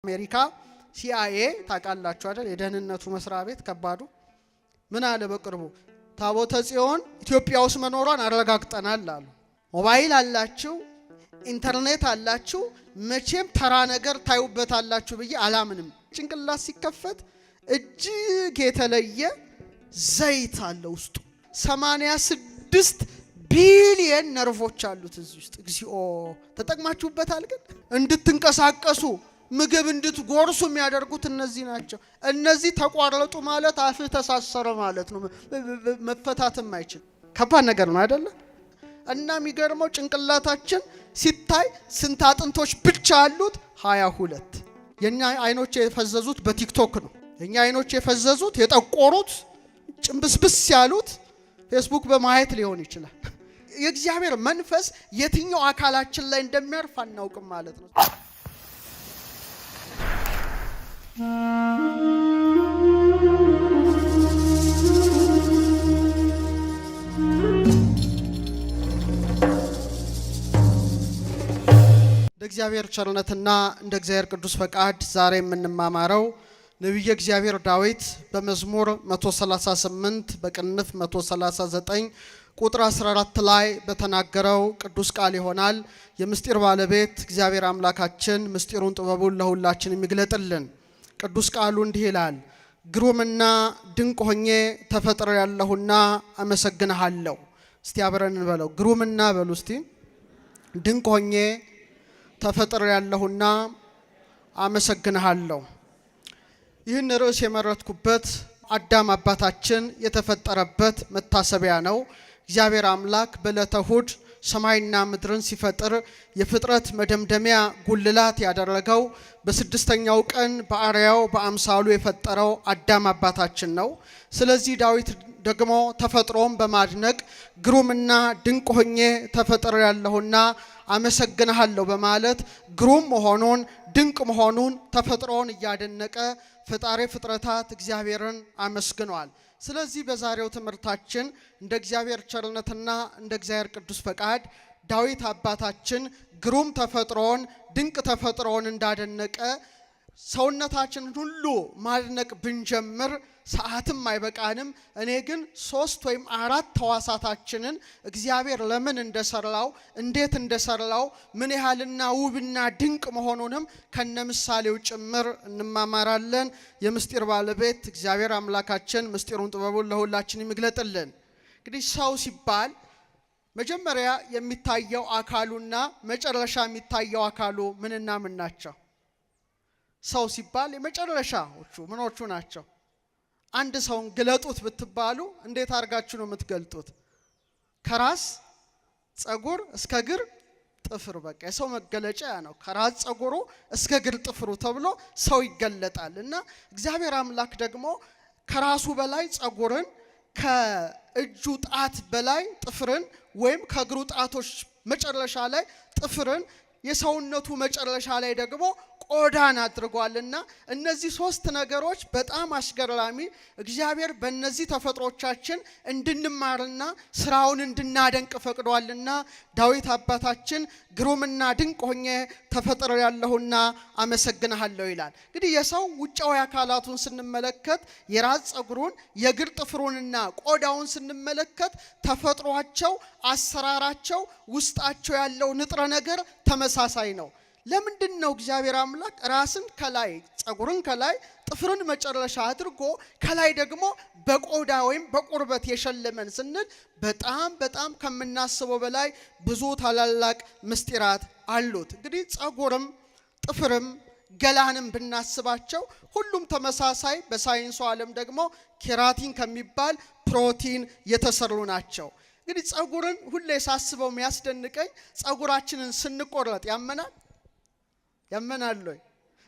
አሜሪካ CIA ታውቃላችሁ አይደል? የደህንነቱ መስሪያ ቤት ከባዱ ምን አለ በቅርቡ? ታቦተ ጽዮን ኢትዮጵያ ውስጥ መኖሯን አረጋግጠናል አሉ። ሞባይል አላችሁ፣ ኢንተርኔት አላችሁ፣ መቼም ተራ ነገር ታዩበታላችሁ ብዬ አላምንም። ጭንቅላት ሲከፈት እጅግ የተለየ ዘይት አለ ውስጡ። 86 ቢሊየን ነርቮች አሉት እዚህ ውስጥ። እግዚኦ ተጠቅማችሁበታል። ግን እንድትንቀሳቀሱ፣ ምግብ እንድትጎርሱ የሚያደርጉት እነዚህ ናቸው። እነዚህ ተቋረጡ ማለት አፍህ ተሳሰረ ማለት ነው። መፈታትም አይችል። ከባድ ነገር ነው አይደለ? እና የሚገርመው ጭንቅላታችን ሲታይ ስንት አጥንቶች ብቻ አሉት? 22። የኛ አይኖች የፈዘዙት በቲክቶክ ነው። የኛ አይኖች የፈዘዙት፣ የጠቆሩት፣ ጭንብስብስ ያሉት ፌስቡክ በማየት ሊሆን ይችላል። የእግዚአብሔር መንፈስ የትኛው አካላችን ላይ እንደሚያርፍ አናውቅም ማለት ነው። እንደ እግዚአብሔር ቸርነትና እንደ እግዚአብሔር ቅዱስ ፈቃድ ዛሬ የምንማማረው ነቢየ እግዚአብሔር ዳዊት በመዝሙር 138 በቅንፍ 139 ቁጥር 14 ላይ በተናገረው ቅዱስ ቃል ይሆናል። የምስጢር ባለቤት እግዚአብሔር አምላካችን ምስጢሩን ጥበቡን ለሁላችን የሚግለጥልን። ቅዱስ ቃሉ እንዲህ ይላል፣ ግሩምና ድንቅ ሆኜ ተፈጥሮ ያለሁና አመሰግንሃለሁ። እስቲ አብረን እንበለው። ግሩምና በሉ እስቲ፣ ድንቅ ሆኜ ተፈጥሮ ያለሁና አመሰግንሃለሁ። ይህን ርዕስ የመረጥኩበት አዳም አባታችን የተፈጠረበት መታሰቢያ ነው። እግዚአብሔር አምላክ በዕለተ እሁድ ሰማይና ምድርን ሲፈጥር የፍጥረት መደምደሚያ ጉልላት ያደረገው በስድስተኛው ቀን በአርአያው በአምሳሉ የፈጠረው አዳም አባታችን ነው። ስለዚህ ዳዊት ደግሞ ተፈጥሮን በማድነቅ ግሩምና ድንቅ ሆኜ ተፈጥሮ ያለሁና አመሰግንሃለሁ በማለት ግሩም መሆኑን፣ ድንቅ መሆኑን፣ ተፈጥሮን እያደነቀ ፈጣሪ ፍጥረታት እግዚአብሔርን አመስግኗል። ስለዚህ በዛሬው ትምህርታችን እንደ እግዚአብሔር ቸርነትና እንደ እግዚአብሔር ቅዱስ ፈቃድ ዳዊት አባታችን ግሩም ተፈጥሮን፣ ድንቅ ተፈጥሮን እንዳደነቀ ሰውነታችንን ሁሉ ማድነቅ ብንጀምር ሰዓትም አይበቃንም። እኔ ግን ሶስት ወይም አራት ተዋሳታችንን እግዚአብሔር ለምን እንደሰራው፣ እንዴት እንደሰራው፣ ምን ያህልና ውብና ድንቅ መሆኑንም ከነምሳሌው ጭምር እንማማራለን። የምስጢር ባለቤት እግዚአብሔር አምላካችን ምስጢሩን ጥበቡን ለሁላችን ይግለጥልን። እንግዲህ ሰው ሲባል መጀመሪያ የሚታየው አካሉና መጨረሻ የሚታየው አካሉ ምንና ምን ናቸው? ሰው ሲባል የመጨረሻዎቹ ምኖቹ ናቸው? አንድ ሰውን ግለጡት ብትባሉ እንዴት አድርጋችሁ ነው የምትገልጡት? ከራስ ጸጉር እስከ እግር ጥፍር። በቃ የሰው መገለጫ ያ ነው። ከራስ ጸጉሩ እስከ እግር ጥፍሩ ተብሎ ሰው ይገለጣል። እና እግዚአብሔር አምላክ ደግሞ ከራሱ በላይ ጸጉርን፣ ከእጁ ጣት በላይ ጥፍርን፣ ወይም ከእግሩ ጣቶች መጨረሻ ላይ ጥፍርን፣ የሰውነቱ መጨረሻ ላይ ደግሞ ቆዳን አድርጓልና እነዚህ ሶስት ነገሮች በጣም አስገራሚ፣ እግዚአብሔር በእነዚህ ተፈጥሮቻችን እንድንማርና ስራውን እንድናደንቅ ፈቅዷልና ዳዊት አባታችን ግሩምና ድንቅ ሆኜ ተፈጥሮ ያለሁና አመሰግንሃለሁ ይላል። እንግዲህ የሰው ውጫዊ አካላቱን ስንመለከት የራስ ጸጉሩን፣ የእግር ጥፍሩንና ቆዳውን ስንመለከት ተፈጥሯቸው፣ አሰራራቸው፣ ውስጣቸው ያለው ንጥረ ነገር ተመሳሳይ ነው። ለምንድን ነው እግዚአብሔር አምላክ ራስን ከላይ፣ ጸጉርን ከላይ፣ ጥፍርን መጨረሻ አድርጎ ከላይ ደግሞ በቆዳ ወይም በቁርበት የሸለመን ስንል በጣም በጣም ከምናስበው በላይ ብዙ ታላላቅ ምስጢራት አሉት። እንግዲህ ጸጉርም ጥፍርም ገላንም ብናስባቸው ሁሉም ተመሳሳይ፣ በሳይንሱ ዓለም ደግሞ keratin ከሚባል ፕሮቲን የተሰሩ ናቸው። እንግዲህ ጸጉርን ሁሌ ሳስበው የሚያስደንቀኝ ጸጉራችንን ስንቆረጥ ያመናል? ያመናል ወይ?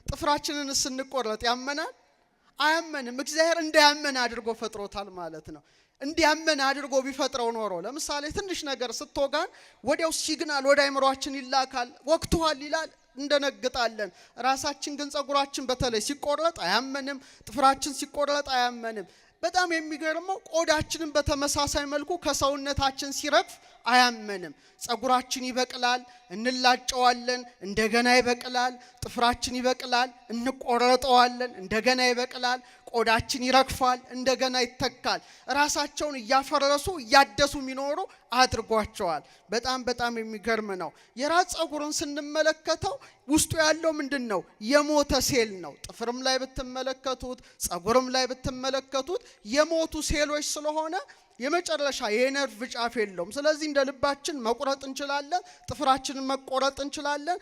ጥፍራችንን ስንቆረጥ ያመናል? አያመንም። እግዚአብሔር እንዳያመን አድርጎ ፈጥሮታል ማለት ነው። እንዲያመን አድርጎ ቢፈጥረው ኖሮ ለምሳሌ ትንሽ ነገር ስትወጋን ወዲያው signal ወደ አይምሯችን ይላካል። ወቅቷል ይላል፣ እንደነግጣለን። ራሳችን ግን ጸጉራችን በተለይ ሲቆረጥ አያመንም። ጥፍራችን ሲቆረጥ አያመንም። በጣም የሚገርመው ቆዳችንን በተመሳሳይ መልኩ ከሰውነታችን ሲረግፍ አያመንም። ጸጉራችን ይበቅላል፣ እንላጨዋለን፣ እንደገና ይበቅላል። ጥፍራችን ይበቅላል፣ እንቆረጠዋለን፣ እንደገና ይበቅላል። ቆዳችን ይረግፋል፣ እንደገና ይተካል። ራሳቸውን እያፈረሱ እያደሱ የሚኖሩ አድርጓቸዋል። በጣም በጣም የሚገርም ነው። የራስ ጸጉርን ስንመለከተው ውስጡ ያለው ምንድን ነው? የሞተ ሴል ነው። ጥፍርም ላይ ብትመለከቱት፣ ጸጉርም ላይ ብትመለከቱት የሞቱ ሴሎች ስለሆነ የመጨረሻ የነርቭ ጫፍ የለውም። ስለዚህ እንደ ልባችን መቁረጥ እንችላለን፣ ጥፍራችንን መቆረጥ እንችላለን።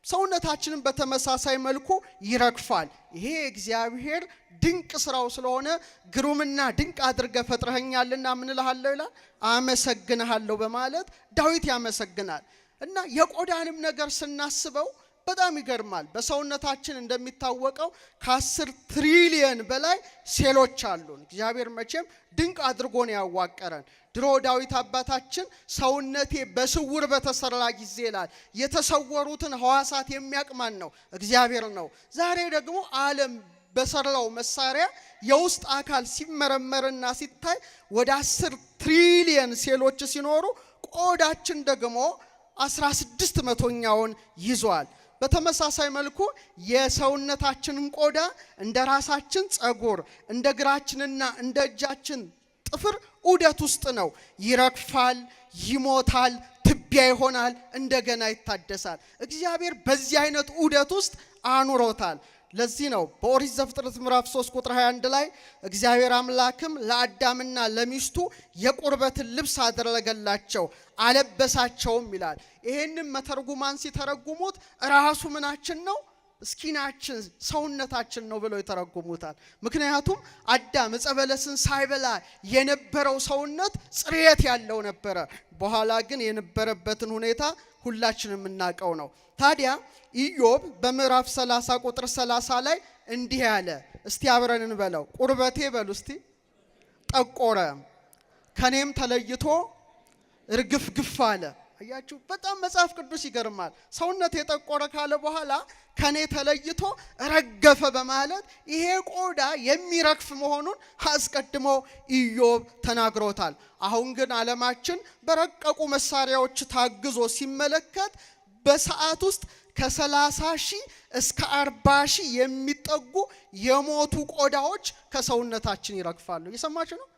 ሰውነታችንን በተመሳሳይ መልኩ ይረግፋል። ይሄ እግዚአብሔር ድንቅ ስራው ስለሆነ ግሩምና ድንቅ አድርገህ ፈጥረኸኛልና ምን እልሃለሁ ይላል፣ አመሰግንሃለሁ በማለት ዳዊት ያመሰግናል። እና የቆዳንም ነገር ስናስበው በጣም ይገርማል። በሰውነታችን እንደሚታወቀው ከ10 ትሪሊየን በላይ ሴሎች አሉን። እግዚአብሔር መቼም ድንቅ አድርጎ ነው ያዋቀረን። ድሮ ዳዊት አባታችን ሰውነቴ በስውር በተሰራ ጊዜ ይላል፣ የተሰወሩትን ሕዋሳት የሚያውቅ ማን ነው? እግዚአብሔር ነው። ዛሬ ደግሞ ዓለም በሰራው መሳሪያ የውስጥ አካል ሲመረመርና ሲታይ ወደ 10 ትሪሊየን ሴሎች ሲኖሩ ቆዳችን ደግሞ 16 መቶኛውን ይዟል። በተመሳሳይ መልኩ የሰውነታችንን ቆዳ እንደ ራሳችን ጸጉር፣ እንደ እግራችንና እንደ እጃችን ጥፍር ዑደት ውስጥ ነው። ይረግፋል፣ ይሞታል፣ ትቢያ ይሆናል፣ እንደገና ይታደሳል። እግዚአብሔር በዚህ አይነት ዑደት ውስጥ አኑሮታል። ለዚህ ነው በኦሪት ዘፍጥረት ምዕራፍ 3 ቁጥር 21 ላይ እግዚአብሔር አምላክም ለአዳምና ለሚስቱ የቁርበትን ልብስ አደረገላቸው አለበሳቸውም ይላል። ይሄንን መተርጉማን ሲተረጉሙት ራሱ ምናችን ነው፣ skin ኣችን፣ ሰውነታችን ነው ብለው ይተረጉሙታል። ምክንያቱም አዳም ዕፀ በለስን ሳይበላ የነበረው ሰውነት ጽሬት ያለው ነበረ። በኋላ ግን የነበረበትን ሁኔታ ሁላችንም የምናውቀው ነው። ታዲያ ኢዮብ በምዕራፍ 30 ቁጥር 30 ላይ እንዲህ ያለ፣ እስቲ አብረን እንበለው። ቁርበቴ በሉ እስቲ፣ ጠቆረ፣ ከኔም ተለይቶ እርግፍግፍ አለ። አያችሁ፣ በጣም መጽሐፍ ቅዱስ ይገርማል። ሰውነት የጠቆረ ካለ በኋላ ከኔ ተለይቶ ረገፈ በማለት ይሄ ቆዳ የሚረግፍ መሆኑን አስቀድሞ ኢዮብ ተናግሮታል። አሁን ግን ዓለማችን በረቀቁ መሳሪያዎች ታግዞ ሲመለከት በሰዓት ውስጥ ከ30,000 እስከ 40,000 የሚጠጉ የሞቱ ቆዳዎች ከሰውነታችን ይረግፋሉ። እየሰማችሁ ነው?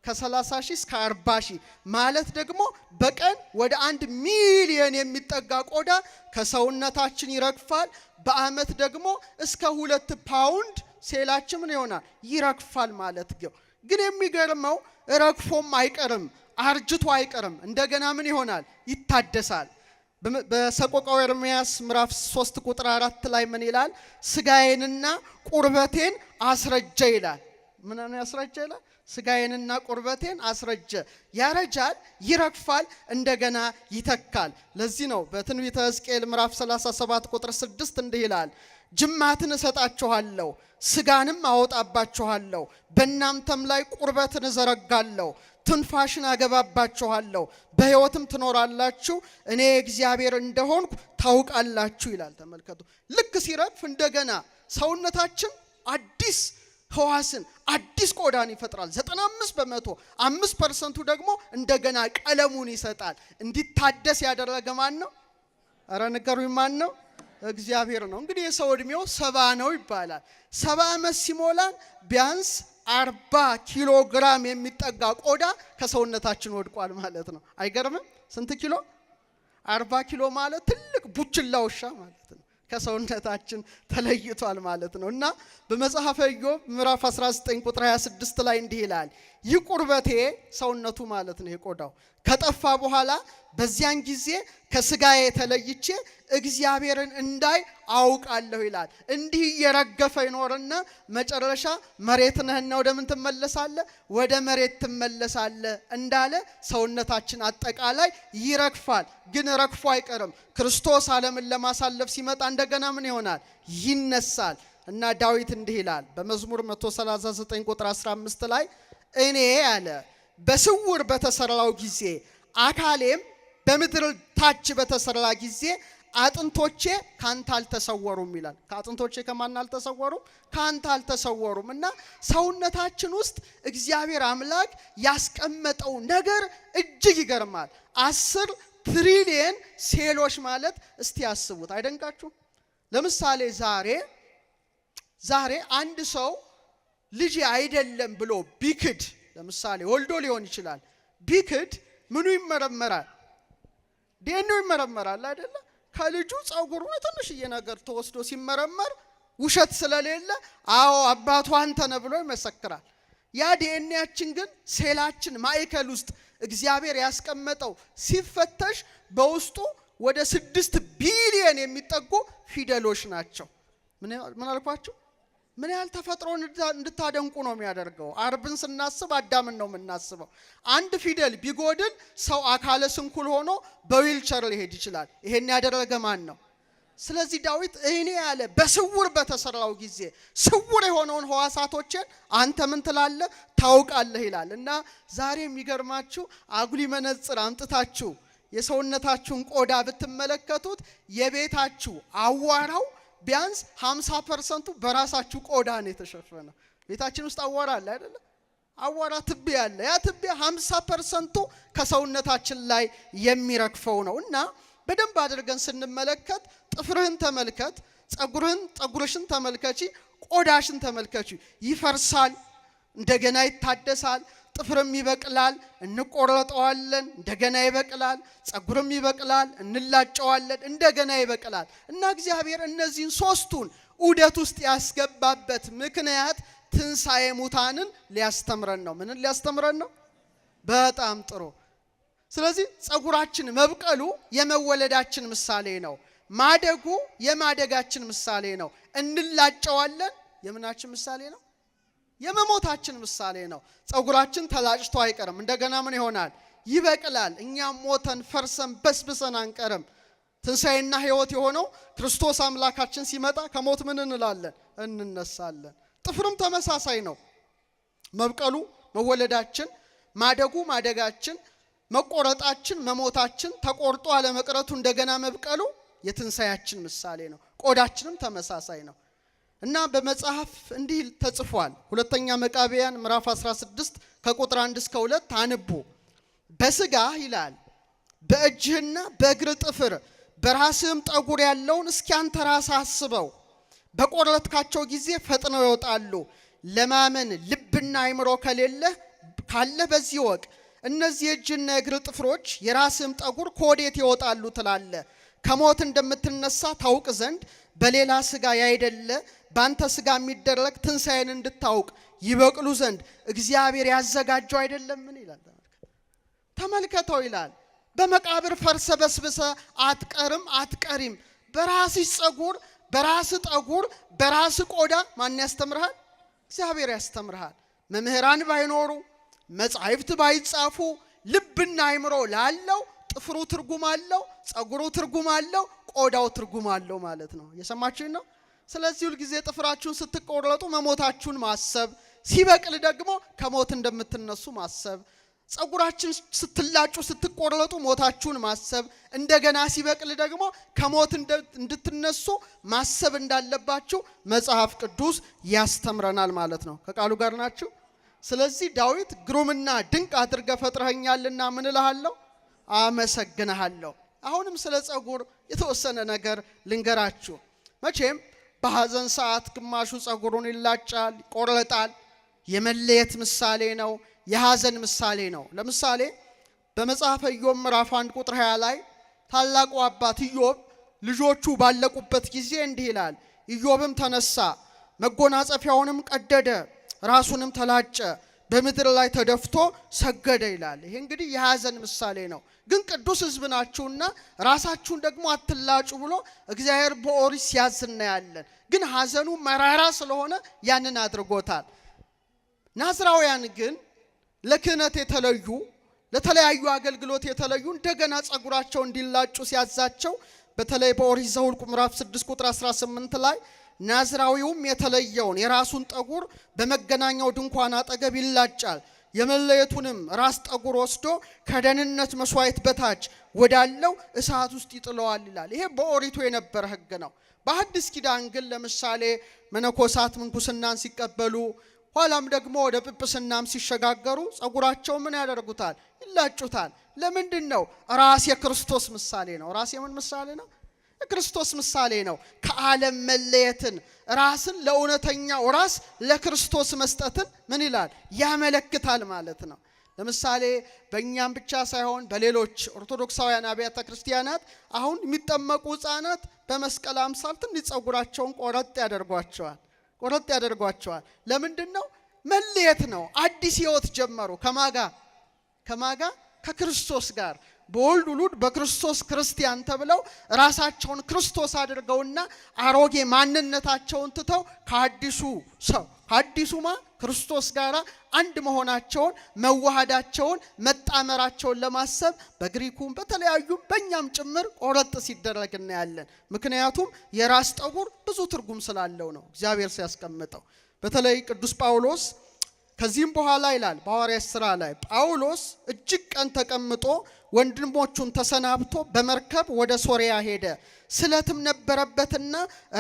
ከ30,000 እስከ 40,000 ማለት ደግሞ በቀን ወደ 1 ሚሊየን የሚጠጋ ቆዳ ከሰውነታችን ይረግፋል። በአመት ደግሞ እስከ 2 ፓውንድ ሴላችን ምን ይሆናል? ይረግፋል ማለት ነው። ግን የሚገርመው ረግፎም አይቀርም፣ አርጅቶ አይቀርም። እንደገና ምን ይሆናል? ይታደሳል። በሰቆቃወ ኤርምያስ ምዕራፍ 3 ቁጥር 4 ላይ ምን ይላል? ስጋዬንና ቁርበቴን አስረጀ ይላል። ምን ያስረጀ ይላል? ስጋዬንና ቁርበቴን አስረጀ። ያረጃል፣ ይረግፋል፣ እንደገና ይተካል። ለዚህ ነው በትንቢተ ሕዝቅኤል ምዕራፍ 37 ቁጥር 6 እንዲህ ይላል፣ ጅማትን እሰጣችኋለሁ፣ ስጋንም አወጣባችኋለሁ፣ በእናንተም ላይ ቁርበትን እዘረጋለሁ፣ ትንፋሽን አገባባችኋለሁ፣ በሕይወትም ትኖራላችሁ፣ እኔ እግዚአብሔር እንደሆንኩ ታውቃላችሁ ይላል። ተመልከቱ። ልክ ሲረግፍ እንደገና ሰውነታችን አዲስ ህዋስን፣ አዲስ ቆዳን ይፈጥራል። 95%፣ 5%ቱ ደግሞ እንደገና ቀለሙን ይሰጣል። እንዲታደስ ያደረገ ማን ነው? እረ ንገሩኝ፣ ማን ነው? እግዚአብሔር ነው። እንግዲህ የሰው ዕድሜው 70 ነው ይባላል። 70 ዓመት ሲሞላን ቢያንስ 40 ኪሎ ግራም የሚጠጋ ቆዳ ከሰውነታችን ወድቋል ማለት ነው። አይገርምም? ስንት ኪሎ? 40 ኪሎ ማለት ትልቅ ቡችላ ውሻ ማለት ነው። ከሰውነታችን ተለይቷል ማለት ነው። እና በመጽሐፈ ኢዮብ ምዕራፍ 19 ቁጥር 26 ላይ እንዲህ ይላል፣ ይህ ቁርበቴ፣ ሰውነቱ ማለት ነው፣ የቆዳው ከጠፋ በኋላ በዚያን ጊዜ ከስጋዬ ተለይቼ እግዚአብሔርን እንዳይ አውቃለሁ ይላል። እንዲህ እየረገፈ ይኖርና መጨረሻ መሬት ነህና ወደ ምን ትመለሳለህ? ወደ መሬት ትመለሳለህ እንዳለ ሰውነታችን አጠቃላይ ይረግፋል። ግን ረግፎ አይቀርም። ክርስቶስ ዓለምን ለማሳለፍ ሲመጣ እንደገና ምን ይሆናል? ይነሳል። እና ዳዊት እንዲህ ይላል በመዝሙር 139 ቁጥር 15 ላይ፣ እኔ አለ በስውር በተሰራው ጊዜ፣ አካሌም በምድር ታች በተሰራ ጊዜ አጥንቶቼ ካንተ አልተሰወሩም ይላል። ከአጥንቶቼ ከማን አልተሰወሩም? ካንተ አልተሰወሩም። እና ሰውነታችን ውስጥ እግዚአብሔር አምላክ ያስቀመጠው ነገር እጅግ ይገርማል። 10 ትሪሊየን ሴሎች ማለት እስቲ ያስቡት፣ አይደንቃችሁ? ለምሳሌ ዛሬ አንድ ሰው ልጄ አይደለም ብሎ ቢክድ፣ ለምሳሌ ወልዶ ሊሆን ይችላል፣ ቢክድ ምኑ ይመረመራል? ዲኤንኤው ይመረመራል አይደለ? ከልጁ ጸጉሩ ትንሽዬ ነገር ተወስዶ ሲመረመር ውሸት ስለሌለ አዎ አባቱ አንተ ነህ ብሎ ይመሰክራል። ያ ዲኤንኤያችን ግን ሴላችን ማዕከል ውስጥ እግዚአብሔር ያስቀመጠው ሲፈተሽ በውስጡ ወደ 6 ቢሊየን የሚጠጉ ፊደሎች ናቸው። ምን አልኳችሁ? ምን ያህል ተፈጥሮን እንድታደንቁ ነው የሚያደርገው። አርብን ስናስብ አዳምን ነው የምናስበው። አንድ ፊደል ቢጎድል ሰው አካለ ስንኩል ሆኖ በዊልቸር ሊሄድ ይችላል። ይሄን ያደረገ ማን ነው? ስለዚህ ዳዊት እኔ ያለ በስውር በተሰራው ጊዜ ስውር የሆነውን ሕዋሳቶችን አንተ ምን ትላለህ ታውቃለህ ይላል። እና ዛሬ የሚገርማችሁ አጉሊ መነጽር አምጥታችሁ የሰውነታችሁን ቆዳ ብትመለከቱት የቤታችሁ አዋራው ቢያንስ 50% ኡ በራሳችሁ ቆዳ ነው የተሸፈነው። ቤታችን ውስጥ አዋራ አለ አይደለ? አዋራ ትቢያ አለ። ያ ትቢያ 50% ኡ ከሰውነታችን ላይ የሚረግፈው ነው። እና በደንብ አድርገን ስንመለከት ጥፍርህን ተመልከት፣ ጸጉርህን ጸጉርሽን ተመልከቺ፣ ቆዳሽን ተመልከቺ። ይፈርሳል፣ እንደገና ይታደሳል። ጥፍርም ይበቅላል፣ እንቆረጠዋለን፣ እንደገና ይበቅላል። ጸጉርም ይበቅላል፣ እንላጨዋለን፣ እንደገና ይበቅላል። እና እግዚአብሔር እነዚህን ሶስቱን ዑደት ውስጥ ያስገባበት ምክንያት ትንሣኤ ሙታንን ሊያስተምረን ነው። ምንን ሊያስተምረን ነው? በጣም ጥሩ። ስለዚህ ጸጉራችን መብቀሉ የመወለዳችን ምሳሌ ነው። ማደጉ የማደጋችን ምሳሌ ነው። እንላጨዋለን፣ የምናችን ምሳሌ ነው? የመሞታችን ምሳሌ ነው። ጸጉራችን ተላጭቶ አይቀርም። እንደገና ምን ይሆናል? ይበቅላል። እኛም ሞተን ፈርሰን በስብሰን አንቀርም። ትንሣኤና ሕይወት የሆነው ክርስቶስ አምላካችን ሲመጣ ከሞት ምን እንላለን? እንነሳለን። ጥፍርም ተመሳሳይ ነው። መብቀሉ መወለዳችን፣ ማደጉ ማደጋችን፣ መቆረጣችን መሞታችን፣ ተቆርጦ አለመቅረቱ እንደገና መብቀሉ የትንሣኤያችን ምሳሌ ነው። ቆዳችንም ተመሳሳይ ነው። እና በመጽሐፍ እንዲህ ተጽፏል። ሁለተኛ መቃቢያን ምዕራፍ 16 ከቁጥር 1 እስከ 2 አንቡ። በስጋህ ይላል በእጅህና በእግር ጥፍር በራስህም ጠጉር ያለውን እስኪ አንተ ራስህ አስበው። በቆረጥካቸው ጊዜ ፈጥነው ይወጣሉ። ለማመን ልብና አይምሮ ከሌለህ ካለህ በዚህ ወቅ እነዚህ የእጅና የእግር ጥፍሮች የራስህም ጠጉር ከወዴት ይወጣሉ ትላለህ። ከሞት እንደምትነሳ ታውቅ ዘንድ በሌላ ስጋ ያይደለ በአንተ ስጋ የሚደረግ ትንሣኤን እንድታውቅ ይበቅሉ ዘንድ እግዚአብሔር ያዘጋጀው አይደለምን ይላል። ተመልከተው ይላል። በመቃብር ፈርሰ በስብሰ አትቀርም አትቀሪም። በራስሽ ጸጉር፣ በራስ ጠጉር፣ በራስ ቆዳ ማን ያስተምርሃል? እግዚአብሔር ያስተምርሃል። መምህራን ባይኖሩ፣ መጻሕፍት ባይጻፉ፣ ልብና አይምሮ ላለው ጥፍሩ ትርጉም አለው፣ ጸጉሩ ትርጉም አለው፣ ቆዳው ትርጉም አለው ማለት ነው። እየሰማችሁኝ ነው? ስለዚህ ሁልጊዜ ጥፍራችሁን ስትቆረጡ መሞታችሁን ማሰብ፣ ሲበቅል ደግሞ ከሞት እንደምትነሱ ማሰብ፣ ጸጉራችን ስትላጩ ስትቆረጡ ሞታችሁን ማሰብ፣ እንደገና ሲበቅል ደግሞ ከሞት እንድትነሱ ማሰብ እንዳለባችሁ መጽሐፍ ቅዱስ ያስተምረናል ማለት ነው። ከቃሉ ጋር ናችሁ? ስለዚህ ዳዊት ግሩምና ድንቅ አድርገህ ፈጥረኸኛልና ምን እልሃለሁ? አመሰግንሃለሁ። አሁንም ስለ ጸጉር የተወሰነ ነገር ልንገራችሁ። መቼም በሐዘን ሰዓት ግማሹ ጸጉሩን ይላጫል፣ ይቆረጣል። የመለየት ምሳሌ ነው። የሐዘን ምሳሌ ነው። ለምሳሌ በመጽሐፈ ኢዮብ ምዕራፍ 1 ቁጥር 20 ላይ ታላቁ አባት ኢዮብ ልጆቹ ባለቁበት ጊዜ እንዲህ ይላል። ኢዮብም ተነሳ፣ መጎናጸፊያውንም ቀደደ፣ ራሱንም ተላጨ፣ በምድር ላይ ተደፍቶ ሰገደ ይላል። ይሄ እንግዲህ የሐዘን ምሳሌ ነው። ግን ቅዱስ ሕዝብ ናችሁና ራሳችሁን ደግሞ አትላጩ ብሎ እግዚአብሔር በኦሪት ሲያዝ እናያለን። ግን ሐዘኑ መራራ ስለሆነ ያንን አድርጎታል። ናዝራውያን ግን ለክህነት የተለዩ፣ ለተለያዩ አገልግሎት የተለዩ እንደገና ጸጉራቸው እንዲላጩ ሲያዛቸው በተለይ በኦሪት ዘኍልቍ ምዕራፍ 6 ቁጥር 18 ላይ ናዝራዊውም የተለየውን የራሱን ጠጉር በመገናኛው ድንኳን አጠገብ ይላጫል፣ የመለየቱንም ራስ ጠጉር ወስዶ ከደህንነት መስዋዕት በታች ወዳለው እሳት ውስጥ ይጥለዋል ይላል። ይሄ በኦሪቱ የነበረ ሕግ ነው። በሐዲስ ኪዳን ግን ለምሳሌ መነኮሳት ምንኩስናን ሲቀበሉ ኋላም ደግሞ ወደ ጵጵስናም ሲሸጋገሩ ጸጉራቸው ምን ያደርጉታል? ይላጩታል። ለምንድን ነው? ራስ የክርስቶስ ምሳሌ ነው። ራስ የምን ምሳሌ ነው? የክርስቶስ ምሳሌ ነው። ከዓለም መለየትን፣ ራስን ለእውነተኛው ራስ ለክርስቶስ መስጠትን ምን ይላል? ያመለክታል ማለት ነው። ለምሳሌ በእኛም ብቻ ሳይሆን በሌሎች ኦርቶዶክሳውያን አብያተ ክርስቲያናት አሁን የሚጠመቁ ሕፃናት በመስቀል አምሳል ትንሽ ጸጉራቸውን ቆረጥ ያደርጓቸዋል። ቆረጥ ያደርጓቸዋል። ለምንድን ነው? መለየት ነው። አዲስ ሕይወት ጀመሩ። ከማጋ ከማጋ ከክርስቶስ ጋር፣ በወልድ ውሉድ በክርስቶስ ክርስቲያን ተብለው ራሳቸውን ክርስቶስ አድርገውና አሮጌ ማንነታቸውን ትተው ከአዲሱ ሰው፣ ከአዲሱ ማ ክርስቶስ ጋር አንድ መሆናቸውን፣ መዋሃዳቸውን፣ መጣመራቸውን ለማሰብ በግሪኩም በተለያዩም በእኛም ጭምር ቆረጥ ሲደረግ እናያለን። ምክንያቱም የራስ ጠጉር ብዙ ትርጉም ስላለው ነው እግዚአብሔር ሲያስቀምጠው። በተለይ ቅዱስ ጳውሎስ ከዚህም በኋላ ይላል በሐዋርያት ሥራ ላይ፣ ጳውሎስ እጅግ ቀን ተቀምጦ ወንድሞቹን ተሰናብቶ በመርከብ ወደ ሶርያ ሄደ። ስለትም ነበረበትና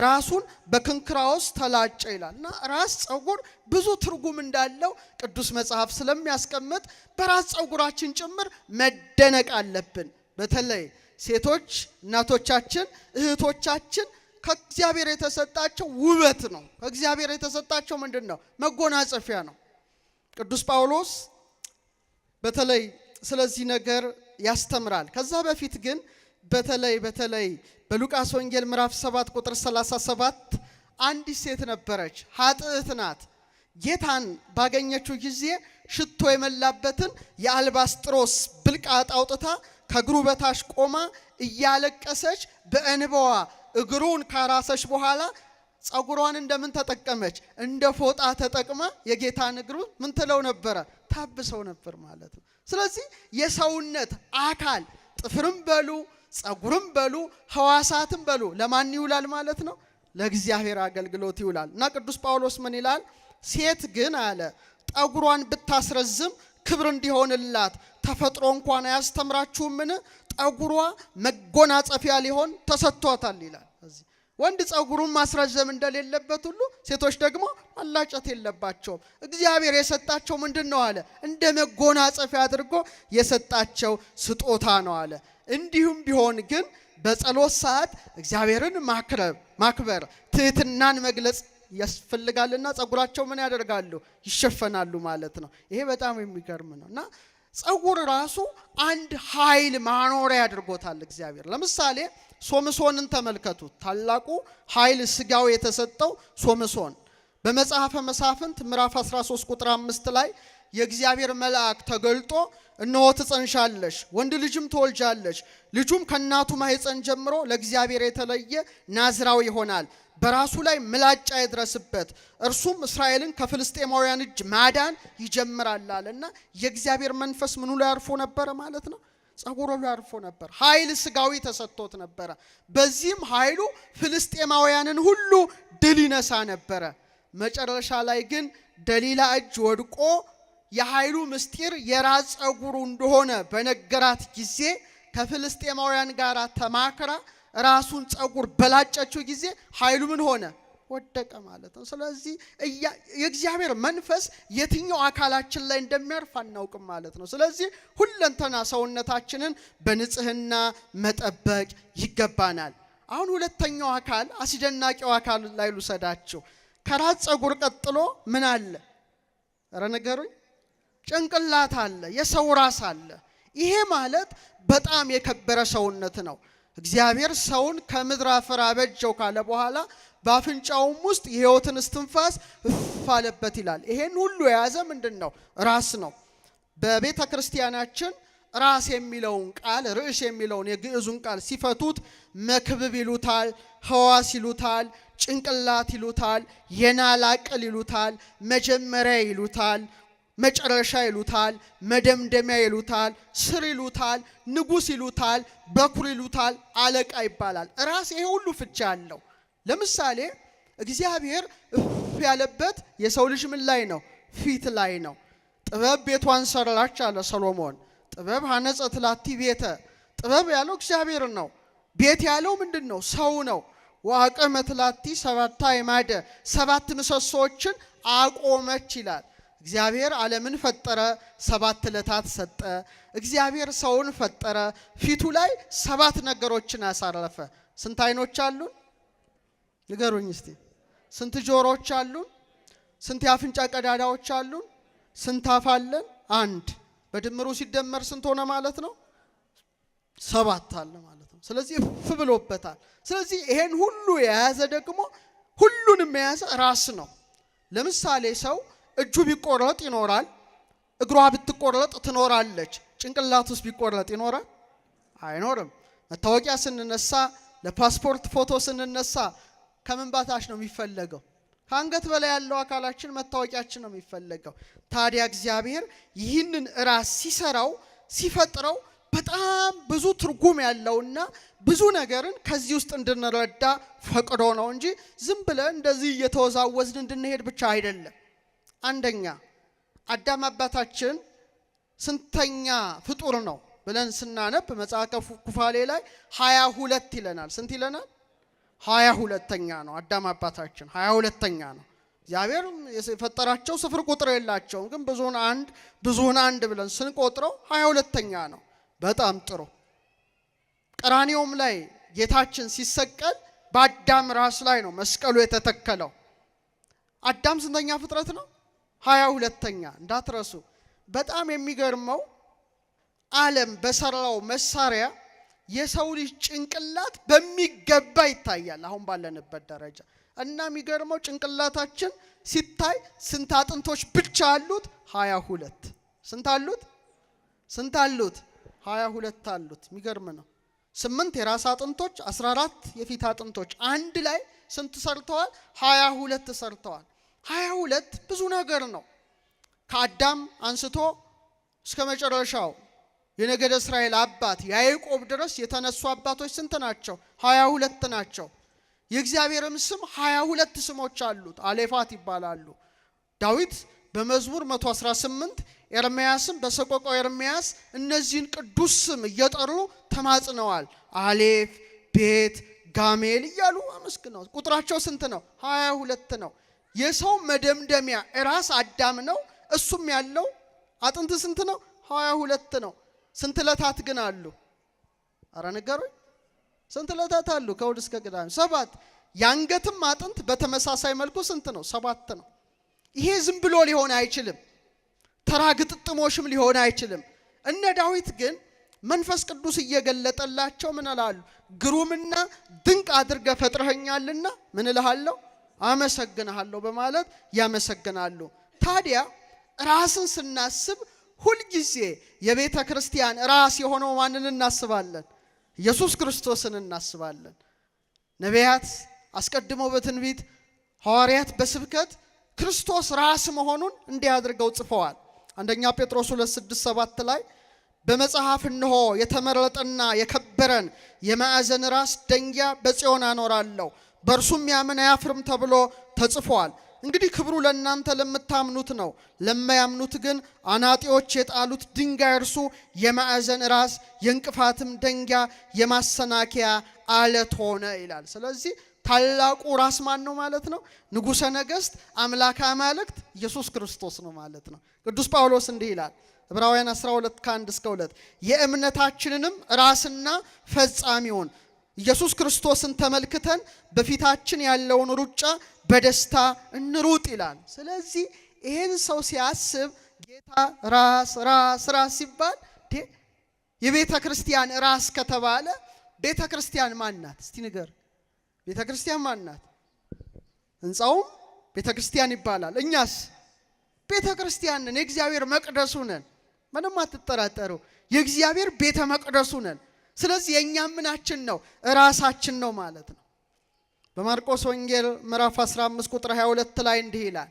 ራሱን በክንክራዎስ ተላጨ ይላል። እና ራስ ፀጉር ብዙ ትርጉም እንዳለው ቅዱስ መጽሐፍ ስለሚያስቀምጥ በራስ ፀጉራችን ጭምር መደነቅ አለብን። በተለይ ሴቶች እናቶቻችን፣ እህቶቻችን ከእግዚአብሔር የተሰጣቸው ውበት ነው። ከእግዚአብሔር የተሰጣቸው ምንድን ነው? መጎናጸፊያ ነው። ቅዱስ ጳውሎስ በተለይ ስለዚህ ነገር ያስተምራል። ከዛ በፊት ግን በተለይ በሉቃስ ወንጌል ምዕራፍ 7 ቁጥር 37 አንዲት ሴት ነበረች፣ ኃጥእት ናት። ጌታን ባገኘችው ጊዜ ሽቶ የመላበትን የአልባስጥሮስ ብልቃጥ አውጥታ ከእግሩ በታች ቆማ እያለቀሰች በእንባዋ እግሩን ካራሰች በኋላ ጸጉሯን እንደምን ተጠቀመች? እንደ ፎጣ ተጠቅማ የጌታን እግሩ ምን ትለው ነበረ? ታብሰው ነበር ማለት ነው። ስለዚህ የሰውነት አካል ጥፍርም በሉ፣ ጸጉርም በሉ፣ ህዋሳትም በሉ ለማን ይውላል ማለት ነው? ለእግዚአብሔር አገልግሎት ይውላል። እና ቅዱስ ጳውሎስ ምን ይላል? ሴት ግን አለ፣ ጠጉሯን ብታስረዝም ክብር እንዲሆንላት ተፈጥሮ እንኳን አያስተምራችሁምን? ጠጉሯ መጎናጸፊያ ሊሆን ተሰጥቷታል ይላል። ወንድ ጸጉሩን ማስረዘም እንደሌለበት ሁሉ ሴቶች ደግሞ ማላጨት የለባቸውም። እግዚአብሔር የሰጣቸው ምንድን ነው አለ? እንደ መጎናጸፊያ አድርጎ የሰጣቸው ስጦታ ነው አለ። እንዲሁም ቢሆን ግን በጸሎት ሰዓት እግዚአብሔርን ማክበር፣ ትህትናን መግለጽ ያስፈልጋልና ጸጉራቸው ምን ያደርጋሉ? ይሸፈናሉ ማለት ነው። ይሄ በጣም የሚገርም ነው። እና ጸጉር ራሱ አንድ ኃይል ማኖሪያ አድርጎታል እግዚአብሔር። ለምሳሌ ሶምሶንን ተመልከቱት። ታላቁ ኃይል ስጋው የተሰጠው ሶምሶን በመጽሐፈ መሳፍንት ምዕራፍ 13 ቁጥር 5 ላይ የእግዚአብሔር መልአክ ተገልጦ እነሆ ትጸንሻለሽ፣ ወንድ ልጅም ትወልጃለሽ፣ ልጁም ከእናቱ ማኅፀን ጀምሮ ለእግዚአብሔር የተለየ ናዝራዊ ይሆናል፣ በራሱ ላይ ምላጭ አይድረስበት፣ እርሱም እስራኤልን ከፍልስጤማውያን እጅ ማዳን ይጀምራል አለና የእግዚአብሔር መንፈስ ምኑ ላይ አርፎ ነበረ ማለት ነው? ጸጉሩ ላይ አርፎ ነበር። ኃይል ስጋዊ ተሰጥቶት ነበረ። በዚህም ኃይሉ ፍልስጤማውያንን ሁሉ ድል ይነሳ ነበረ። መጨረሻ ላይ ግን ደሊላ እጅ ወድቆ የኃይሉ ምስጢር የራስ ጸጉሩ እንደሆነ በነገራት ጊዜ ከፍልስጤማውያን ጋር ተማክራ ራሱን ጸጉር በላጨችው ጊዜ ኃይሉ ምን ሆነ? ወደቀ ማለት ነው። ስለዚህ የእግዚአብሔር መንፈስ የትኛው አካላችን ላይ እንደሚያርፍ አናውቅም ማለት ነው። ስለዚህ ሁለንተና ሰውነታችንን በንጽህና መጠበቅ ይገባናል። አሁን ሁለተኛው አካል፣ አስደናቂው አካል ላይ ልውሰዳችሁ። ከራስ ጸጉር ቀጥሎ ምን አለ? ኧረ ንገሩኝ። ጭንቅላት አለ፣ የሰው ራስ አለ። ይሄ ማለት በጣም የከበረ ሰውነት ነው። እግዚአብሔር ሰውን ከምድር አፈር አበጀው ካለ በኋላ በአፍንጫውም ውስጥ የሕይወትን እስትንፋስ እፍ አለበት ይላል። ይሄን ሁሉ የያዘ ምንድን ነው? ራስ ነው። በቤተ ክርስቲያናችን ራስ የሚለውን ቃል፣ ርዕስ የሚለውን የግዕዙን ቃል ሲፈቱት መክብብ ይሉታል፣ ህዋስ ይሉታል፣ ጭንቅላት ይሉታል፣ የናላ ቅል ይሉታል፣ መጀመሪያ ይሉታል፣ መጨረሻ ይሉታል፣ መደምደሚያ ይሉታል፣ ስር ይሉታል፣ ንጉስ ይሉታል፣ በኩር ይሉታል፣ አለቃ ይባላል። ራስ ይሄ ሁሉ ፍቻ አለው። ለምሳሌ እግዚአብሔር እፍ ያለበት የሰው ልጅ ምን ላይ ነው? ፊት ላይ ነው። ጥበብ ቤቷን ሰራች አለ ሰሎሞን። ጥበብ ሐነጸት ላቲ ቤተ። ጥበብ ያለው እግዚአብሔርን ነው። ቤት ያለው ምንድን ነው? ሰው ነው። ወአቆመት ላቲ ሰባታ አዕማደ፣ ሰባት ምሰሶዎችን አቆመች ይላል። እግዚአብሔር ዓለምን ፈጠረ፣ 7 ዕለታት ሰጠ። እግዚአብሔር ሰውን ፈጠረ፣ ፊቱ ላይ 7 ነገሮችን አሳረፈ። ስንት አይኖች አሉን? ንገሩኝ እስቲ። ስንት ጆሮዎች አሉን? ስንት የአፍንጫ ቀዳዳዎች አሉን? ስንት አፍ አለን? አንድ። በድምሩ ሲደመር ስንት ሆነ ማለት ነው? 7 አለ ማለት ነው። ስለዚህ እፍ ብሎበታል። ስለዚህ ይሄን ሁሉ የያዘ ደግሞ ሁሉንም የያዘ ራስ ነው። ለምሳሌ ሰው እጁ ቢቆረጥ ይኖራል፣ እግሯ ብትቆረጥ ትኖራለች። ጭንቅላት ውስጥ ቢቆረጥ ይኖራል? አይኖርም። መታወቂያ ስንነሳ፣ ለፓስፖርት ፎቶ ስንነሳ ከምን በታች ነው የሚፈለገው? ከአንገት በላይ ያለው አካላችን መታወቂያችን ነው የሚፈለገው። ታዲያ እግዚአብሔር ይህንን ራስ ሲሰራው ሲፈጥረው በጣም ብዙ ትርጉም ያለውና ብዙ ነገርን ከዚህ ውስጥ እንድንረዳ ፈቅዶ ነው እንጂ ዝም ብለን እንደዚህ እየተወዛወዝን እንድንሄድ ብቻ አይደለም። አንደኛ አዳም አባታችን ስንተኛ ፍጡር ነው ብለን ስናነብ መጽሐፈ ኩፋሌ ላይ 22 ይለናል። ስንት ይለናል? 22ኛ ነው አዳም አባታችን፣ 22ኛ ነው። እግዚአብሔር የፈጠራቸው ስፍር ቁጥር የላቸውም፣ ግን ብዙውን አንድ ብዙውን አንድ ብለን ስንቆጥረው 22ኛ ነው። በጣም ጥሩ። ቀራንዮም ላይ ጌታችን ሲሰቀል በአዳም ራስ ላይ ነው መስቀሉ የተተከለው። አዳም ስንተኛ ፍጥረት ነው? 22ኛ። እንዳትረሱ። በጣም የሚገርመው ዓለም በሰራው መሳሪያ የሰው ልጅ ጭንቅላት በሚገባ ይታያል አሁን ባለንበት ደረጃ። እና የሚገርመው ጭንቅላታችን ሲታይ ስንት አጥንቶች ብቻ አሉት? 22። ስንት አሉት? ስንት አሉት? 22 አሉት። የሚገርም ነው። 8 የራስ አጥንቶች፣ 14 የፊት አጥንቶች አንድ ላይ ስንት ሰርተዋል? 22 ሰርተዋል። 22 ብዙ ነገር ነው። ከአዳም አንስቶ እስከ መጨረሻው የነገደ እስራኤል አባት ያዕቆብ ድረስ የተነሱ አባቶች ስንት ናቸው? 22 ናቸው። የእግዚአብሔርም ስም 22 ስሞች አሉት። አሌፋት ይባላሉ። ዳዊት በመዝሙር 118፣ ኤርምያስም በሰቆቃወ ኤርምያስ እነዚህን ቅዱስ ስም እየጠሩ ተማጽነዋል። አሌፍ፣ ቤት፣ ጋሜል እያሉ አመስግነዋል። ቁጥራቸው ስንት ነው? 22 ነው። የሰው መደምደሚያ ራስ አዳም ነው። እሱም ያለው አጥንት ስንት ነው? 22 ነው። ስንት ዕለታት ግን አሉ? አረ ንገሩኝ። ስንት ዕለታት አሉ? ከእሑድ እስከ ቅዳሜ 7። የአንገትም አጥንት በተመሳሳይ መልኩ ስንት ነው? 7 ነው። ይሄ ዝም ብሎ ሊሆን አይችልም። ተራ ግጥጥሞሽም ሊሆን አይችልም። እነ ዳዊት ግን መንፈስ ቅዱስ እየገለጠላቸው ምን አላሉ? ግሩምና ድንቅ አድርገህ ፈጥረኸኛልና ምን እልሃለሁ? አመሰግንሃለሁ በማለት ያመሰግናሉ። ታዲያ ራስን ስናስብ ሁልጊዜ የቤተ ክርስቲያን ራስ የሆነው ማንን እናስባለን? ኢየሱስ ክርስቶስን እናስባለን። ነቢያት አስቀድመው በትንቢት፣ ሐዋርያት በስብከት ክርስቶስ ራስ መሆኑን እንዲህ አድርገው ጽፈዋል። አንደኛ ጴጥሮስ 2:6-7 ላይ በመጽሐፍ እነሆ የተመረጠና የከበረን የማዕዘን ራስ ደንጊያ በጽዮን አኖራለሁ፣ በእርሱም ያምን አያፍርም ተብሎ ተጽፏል። እንግዲህ ክብሩ ለእናንተ ለምታምኑት ነው፣ ለማያምኑት ግን አናጢዎች የጣሉት ድንጋይ እርሱ የማዕዘን ራስ የእንቅፋትም ደንጊያ የማሰናከያ አለት ሆነ ይላል። ስለዚህ ታላቁ ራስ ማን ነው ማለት ነው? ንጉሠ ነገሥት አምላከ አማልክት ኢየሱስ ክርስቶስ ነው ማለት ነው። ቅዱስ ጳውሎስ እንዲህ ይላል ዕብራውያን 12 ከ1 እስከ 2፣ የእምነታችንንም ራስና ፈጻሚውን ኢየሱስ ክርስቶስን ተመልክተን በፊታችን ያለውን ሩጫ በደስታ እንሩጥ ይላል። ስለዚህ ይሄን ሰው ሲያስብ ጌታ ራስ ራስ ራስ ሲባል የቤተ ክርስቲያን ራስ ከተባለ ቤተ ክርስቲያን ማን ናት? እስቲ ንገር። ቤተ ክርስቲያን ማን ናት? ህንፃውም ቤተ ክርስቲያን ይባላል። እኛስ ቤተ ክርስቲያን ነን። የእግዚአብሔር መቅደሱ ነን። ምንም አትጠራጠሩ። የእግዚአብሔር ቤተ መቅደሱ ነን። ስለዚህ የእኛ ምናችን ነው? ራሳችን ነው ማለት ነው። በማርቆስ ወንጌል ምዕራፍ 15 ቁጥር 22 ላይ እንዲህ ይላል።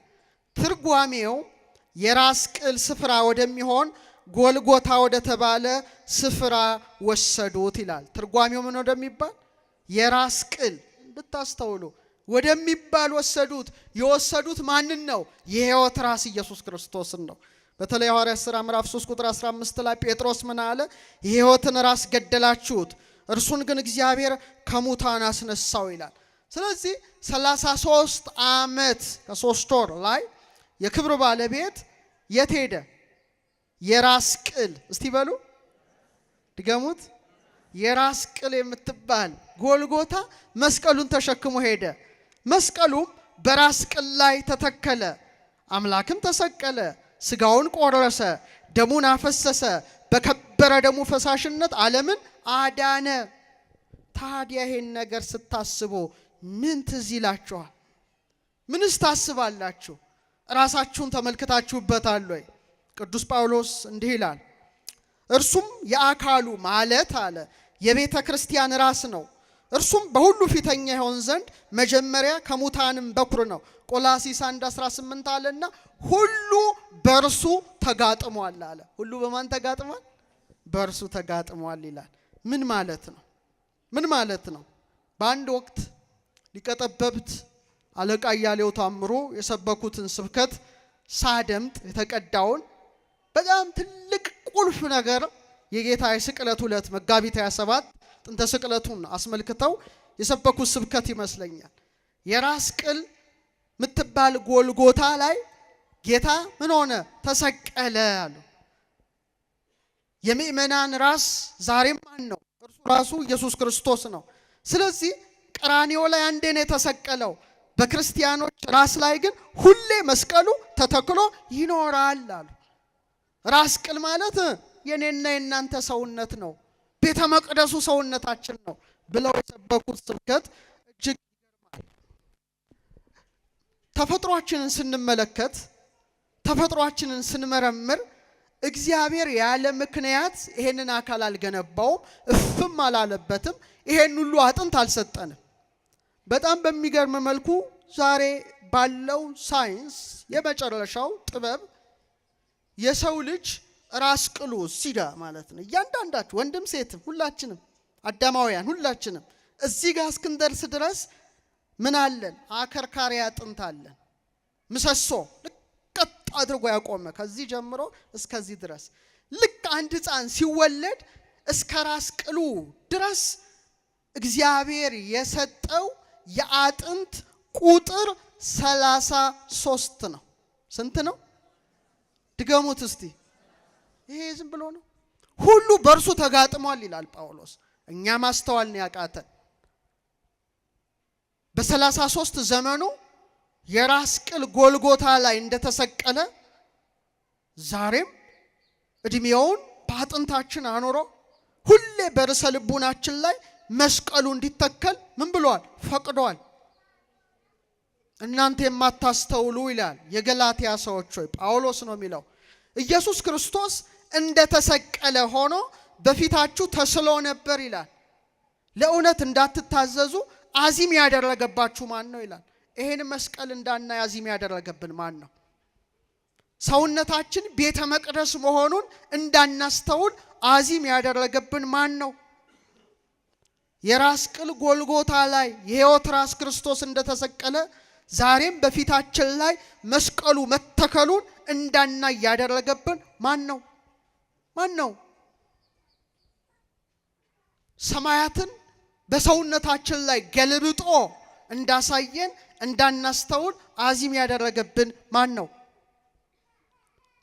ትርጓሜው የራስ ቅል ስፍራ ወደሚሆን ጎልጎታ ወደ ተባለ ስፍራ ወሰዱት ይላል። ትርጓሜው ምን ወደሚባል? የራስ ቅል እንድታስተውሉ ወደሚባል ወሰዱት። የወሰዱት ማንን ነው? የሕይወት ራስ ኢየሱስ ክርስቶስን ነው። በተለይ ሐዋርያት ሥራ ምዕራፍ 3 ቁጥር 15 ላይ ጴጥሮስ ምን አለ? የሕይወትን ራስ ገደላችሁት፣ እርሱን ግን እግዚአብሔር ከሙታን አስነሳው ይላል። ስለዚህ 33 ዓመት ከ3 ወር ላይ የክብር ባለቤት የት ሄደ? የራስ ቅል፣ እስቲ በሉ ድገሙት። የራስ ቅል የምትባል ጎልጎታ መስቀሉን ተሸክሞ ሄደ። መስቀሉም በራስ ቅል ላይ ተተከለ። አምላክም ተሰቀለ፣ ስጋውን ቆረሰ፣ ደሙን አፈሰሰ። በከበረ ደሙ ፈሳሽነት ዓለምን አዳነ። ታዲያ ይሄን ነገር ስታስቡ ምን ትዝ ይላችኋል? ምንስ ታስባላችሁ? ራሳችሁን ተመልክታችሁበታል ወይ? ቅዱስ ጳውሎስ እንዲህ ይላል፣ እርሱም የአካሉ ማለት አለ የቤተ ክርስቲያን ራስ ነው። እርሱም በሁሉ ፊተኛ ይሆን ዘንድ መጀመሪያ ከሙታንም በኩር ነው። ቆላሲስ 1:18 አለና ሁሉ በእርሱ ተጋጥሟል አለ። ሁሉ በማን ተጋጥሟል? በእርሱ ተጋጥሟል ይላል። ምን ማለት ነው? ምን ማለት ነው? በአንድ ወቅት ሊቀ ጠበብት አለቃ እያሌው ታምሩ የሰበኩትን ስብከት ሳደምጥ የተቀዳውን በጣም ትልቅ ቁልፍ ነገር የጌታ የስቅለት ዕለት መጋቢት 27 ጥንተ ስቅለቱን አስመልክተው የሰበኩት ስብከት ይመስለኛል። የራስ ቅል ምትባል ጎልጎታ ላይ ጌታ ምን ሆነ? ተሰቀለ አሉ። የምእመናን ራስ ዛሬም ማን ነው? እርሱ ራሱ ኢየሱስ ክርስቶስ ነው። ስለዚህ ቀራንዮ ላይ አንዴ ነው የተሰቀለው። በክርስቲያኖች ራስ ላይ ግን ሁሌ መስቀሉ ተተክሎ ይኖራል አሉ። ራስ ቅል ማለት የኔና የናንተ ሰውነት ነው፣ ቤተ መቅደሱ ሰውነታችን ነው ብለው የሰበኩት ስብከት እጅግ ይገርማል። ተፈጥሯችንን ስንመለከት፣ ተፈጥሯችንን ስንመረምር እግዚአብሔር ያለ ምክንያት ይሄንን አካል አልገነባውም፣ እፍም አላለበትም፣ ይሄን ሁሉ አጥንት አልሰጠንም። በጣም በሚገርም መልኩ ዛሬ ባለው ሳይንስ የመጨረሻው ጥበብ የሰው ልጅ ራስ ቅሉ እዚህ ጋር ማለት ነው። እያንዳንዳችሁ ወንድም ሴትም ሁላችንም አዳማውያን ሁላችንም እዚህ ጋር እስክንደርስ ድረስ ምን አለን? አከርካሪ አጥንት አለን። ምሰሶ ልክ ቀጥ አድርጎ ያቆመ ከዚህ ጀምሮ እስከዚህ ድረስ፣ ልክ አንድ ሕፃን ሲወለድ እስከ ራስ ቅሉ ድረስ እግዚአብሔር የሰጠው የአጥንት ቁጥር 33 ነው። ስንት ነው? ድገሙት እስቲ። ይሄ ዝም ብሎ ነው። ሁሉ በእርሱ ተጋጥሟል ይላል ጳውሎስ። እኛ ማስተዋል ነው ያቃተን። በ33 ዘመኑ የራስ ቅል ጎልጎታ ላይ እንደተሰቀለ ዛሬም እድሜውን በአጥንታችን አኖሮ ሁሌ በርዕሰ ልቡናችን ላይ መስቀሉ እንዲተከል ምን ብሏል? ፈቅዷል። እናንተ የማታስተውሉ ይላል የገላትያ ሰዎች ሆይ፣ ጳውሎስ ነው የሚለው። ኢየሱስ ክርስቶስ እንደተሰቀለ ሆኖ በፊታችሁ ተስሎ ነበር ይላል። ለእውነት እንዳትታዘዙ አዚም ያደረገባችሁ ማን ነው ይላል። ይሄን መስቀል እንዳናይ አዚም ያደረገብን ማን ነው? ሰውነታችን ቤተ መቅደስ መሆኑን እንዳናስተውል አዚም ያደረገብን ማን ነው? የራስ ቅል ጎልጎታ ላይ የሕይወት ራስ ክርስቶስ እንደተሰቀለ ዛሬም በፊታችን ላይ መስቀሉ መተከሉን እንዳናይ ያደረገብን ማን ነው? ማን ነው? ሰማያትን በሰውነታችን ላይ ገልብጦ እንዳሳየን እንዳናስተውል አዚም ያደረገብን ማን ነው?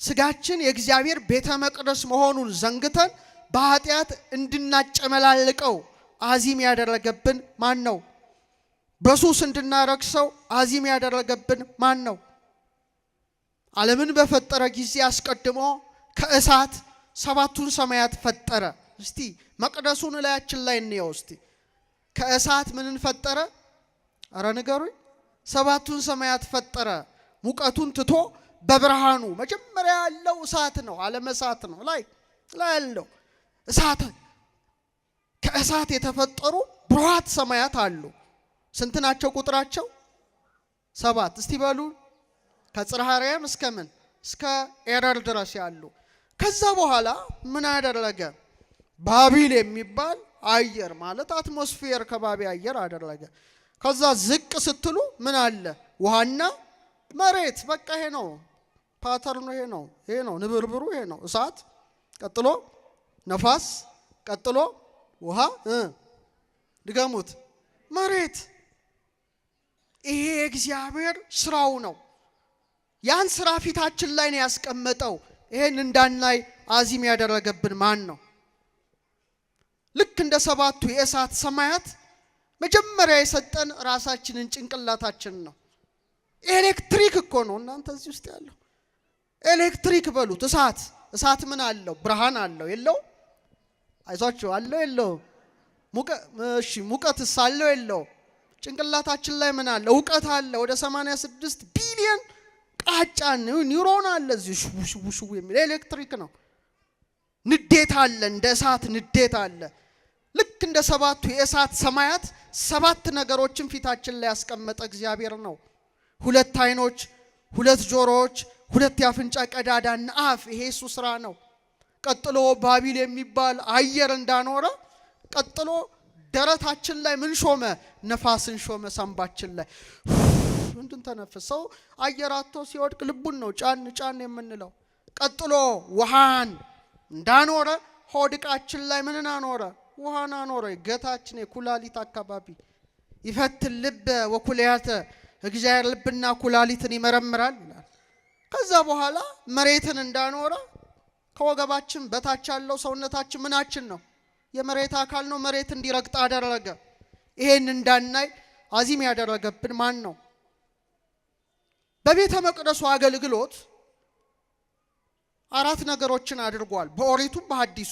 ስጋችን የእግዚአብሔር ቤተ መቅደስ መሆኑን ዘንግተን በኃጢአት እንድናጨመላልቀው አዚም ያደረገብን ማን ነው? በሱስ እንድናረክሰው አዚም ያደረገብን ማን ነው? ዓለምን በፈጠረ ጊዜ አስቀድሞ ከእሳት ሰባቱን ሰማያት ፈጠረ። እስቲ መቅደሱን እላያችን ላይ እንየው። እስቲ ከእሳት ምንን ፈጠረ? እረ ንገሩኝ። ሰባቱን ሰማያት ፈጠረ። ሙቀቱን ትቶ በብርሃኑ፣ መጀመሪያ ያለው እሳት ነው፣ ዓለም እሳት ነው። ላይ ላይ ያለው እሳት፣ ከእሳት የተፈጠሩ ብሩሃት ሰማያት አሉ። ስንት ናቸው ቁጥራቸው? ሰባት። እስቲ በሉ፣ ከጽርሐ አርያም እስከ ምን እስከ ኤረር ድረስ ያሉ። ከዛ በኋላ ምን አደረገ? ባቢል የሚባል አየር ማለት atmosphere ከባቢ አየር አደረገ። ከዛ ዝቅ ስትሉ ምን አለ? ውሃና መሬት። በቃ ይሄ ነው። Pattern ኡ ይሄ ነው፣ ይሄ ነው ንብርብሩ፣ ይሄ ነው። እሳት፣ ቀጥሎ ነፋስ፣ ቀጥሎ ውሃ፣ ድገሙት፣ መሬት። ይሄ የእግዚአብሔር ስራው ነው። ያን ስራ ፊታችን ላይ ነው ያስቀመጠው። ይሄን እንዳናይ አዚም ያደረገብን ማን ነው? ልክ እንደ ሰባቱ የእሳት ሰማያት መጀመሪያ የሰጠን ራሳችንን ጭንቅላታችንን ነው። ኤሌክትሪክ እኮ ነው እናንተ እዚህ ውስጥ ያለው ኤሌክትሪክ በሉት። እሳት እሳት ምን አለው? ብርሃን አለው የለው? አይዟችሁ፣ አለው የለው? እሺ፣ ሙቀትስ አለው የለው? ጭንቅላታችን ላይ ምን አለ? እውቀት አለ። ወደ 86 ቢሊዮን ቃጫ ኒውሮን አለ እዚህ ሽው ሽው ሽው የሚል ኤሌክትሪክ ነው። ንዴት አለ፣ እንደ እሳት ንዴት አለ። ልክ እንደ ሰባቱ የእሳት ሰማያት ሰባት ነገሮችን ፊታችን ላይ ያስቀመጠ እግዚአብሔር ነው። ሁለት አይኖች፣ ሁለት ጆሮዎች፣ ሁለት የአፍንጫ ቀዳዳና አፍ፣ ይሄ እሱ ስራ ነው። ቀጥሎ ባቢል የሚባል አየር እንዳኖረ ቀጥሎ ደረታችን ላይ ምን ሾመ? ነፋስን ሾመ። ሳምባችን ላይ እንድንተነፍስ፣ ሰው አየር አጥቶ ሲወድቅ ልቡን ነው ጫን ጫን የምንለው። ቀጥሎ ውሃን እንዳኖረ ሆድ ዕቃችን ላይ ምንን አኖረ? ውሃን አኖረ። ገታችን የኩላሊት አካባቢ ይፈትን ልበ ወኩልያተ፣ እግዚአብሔር ልብና ኩላሊትን ይመረምራል ይላል። ከዛ በኋላ መሬትን እንዳኖረ ከወገባችን በታች ያለው ሰውነታችን ምናችን ነው? የመሬት አካል ነው። መሬት እንዲረግጥ አደረገ። ይሄን እንዳናይ አዚም ያደረገብን ማን ነው? በቤተ መቅደሱ አገልግሎት አራት ነገሮችን አድርጓል። በኦሪቱም በሐዲሱ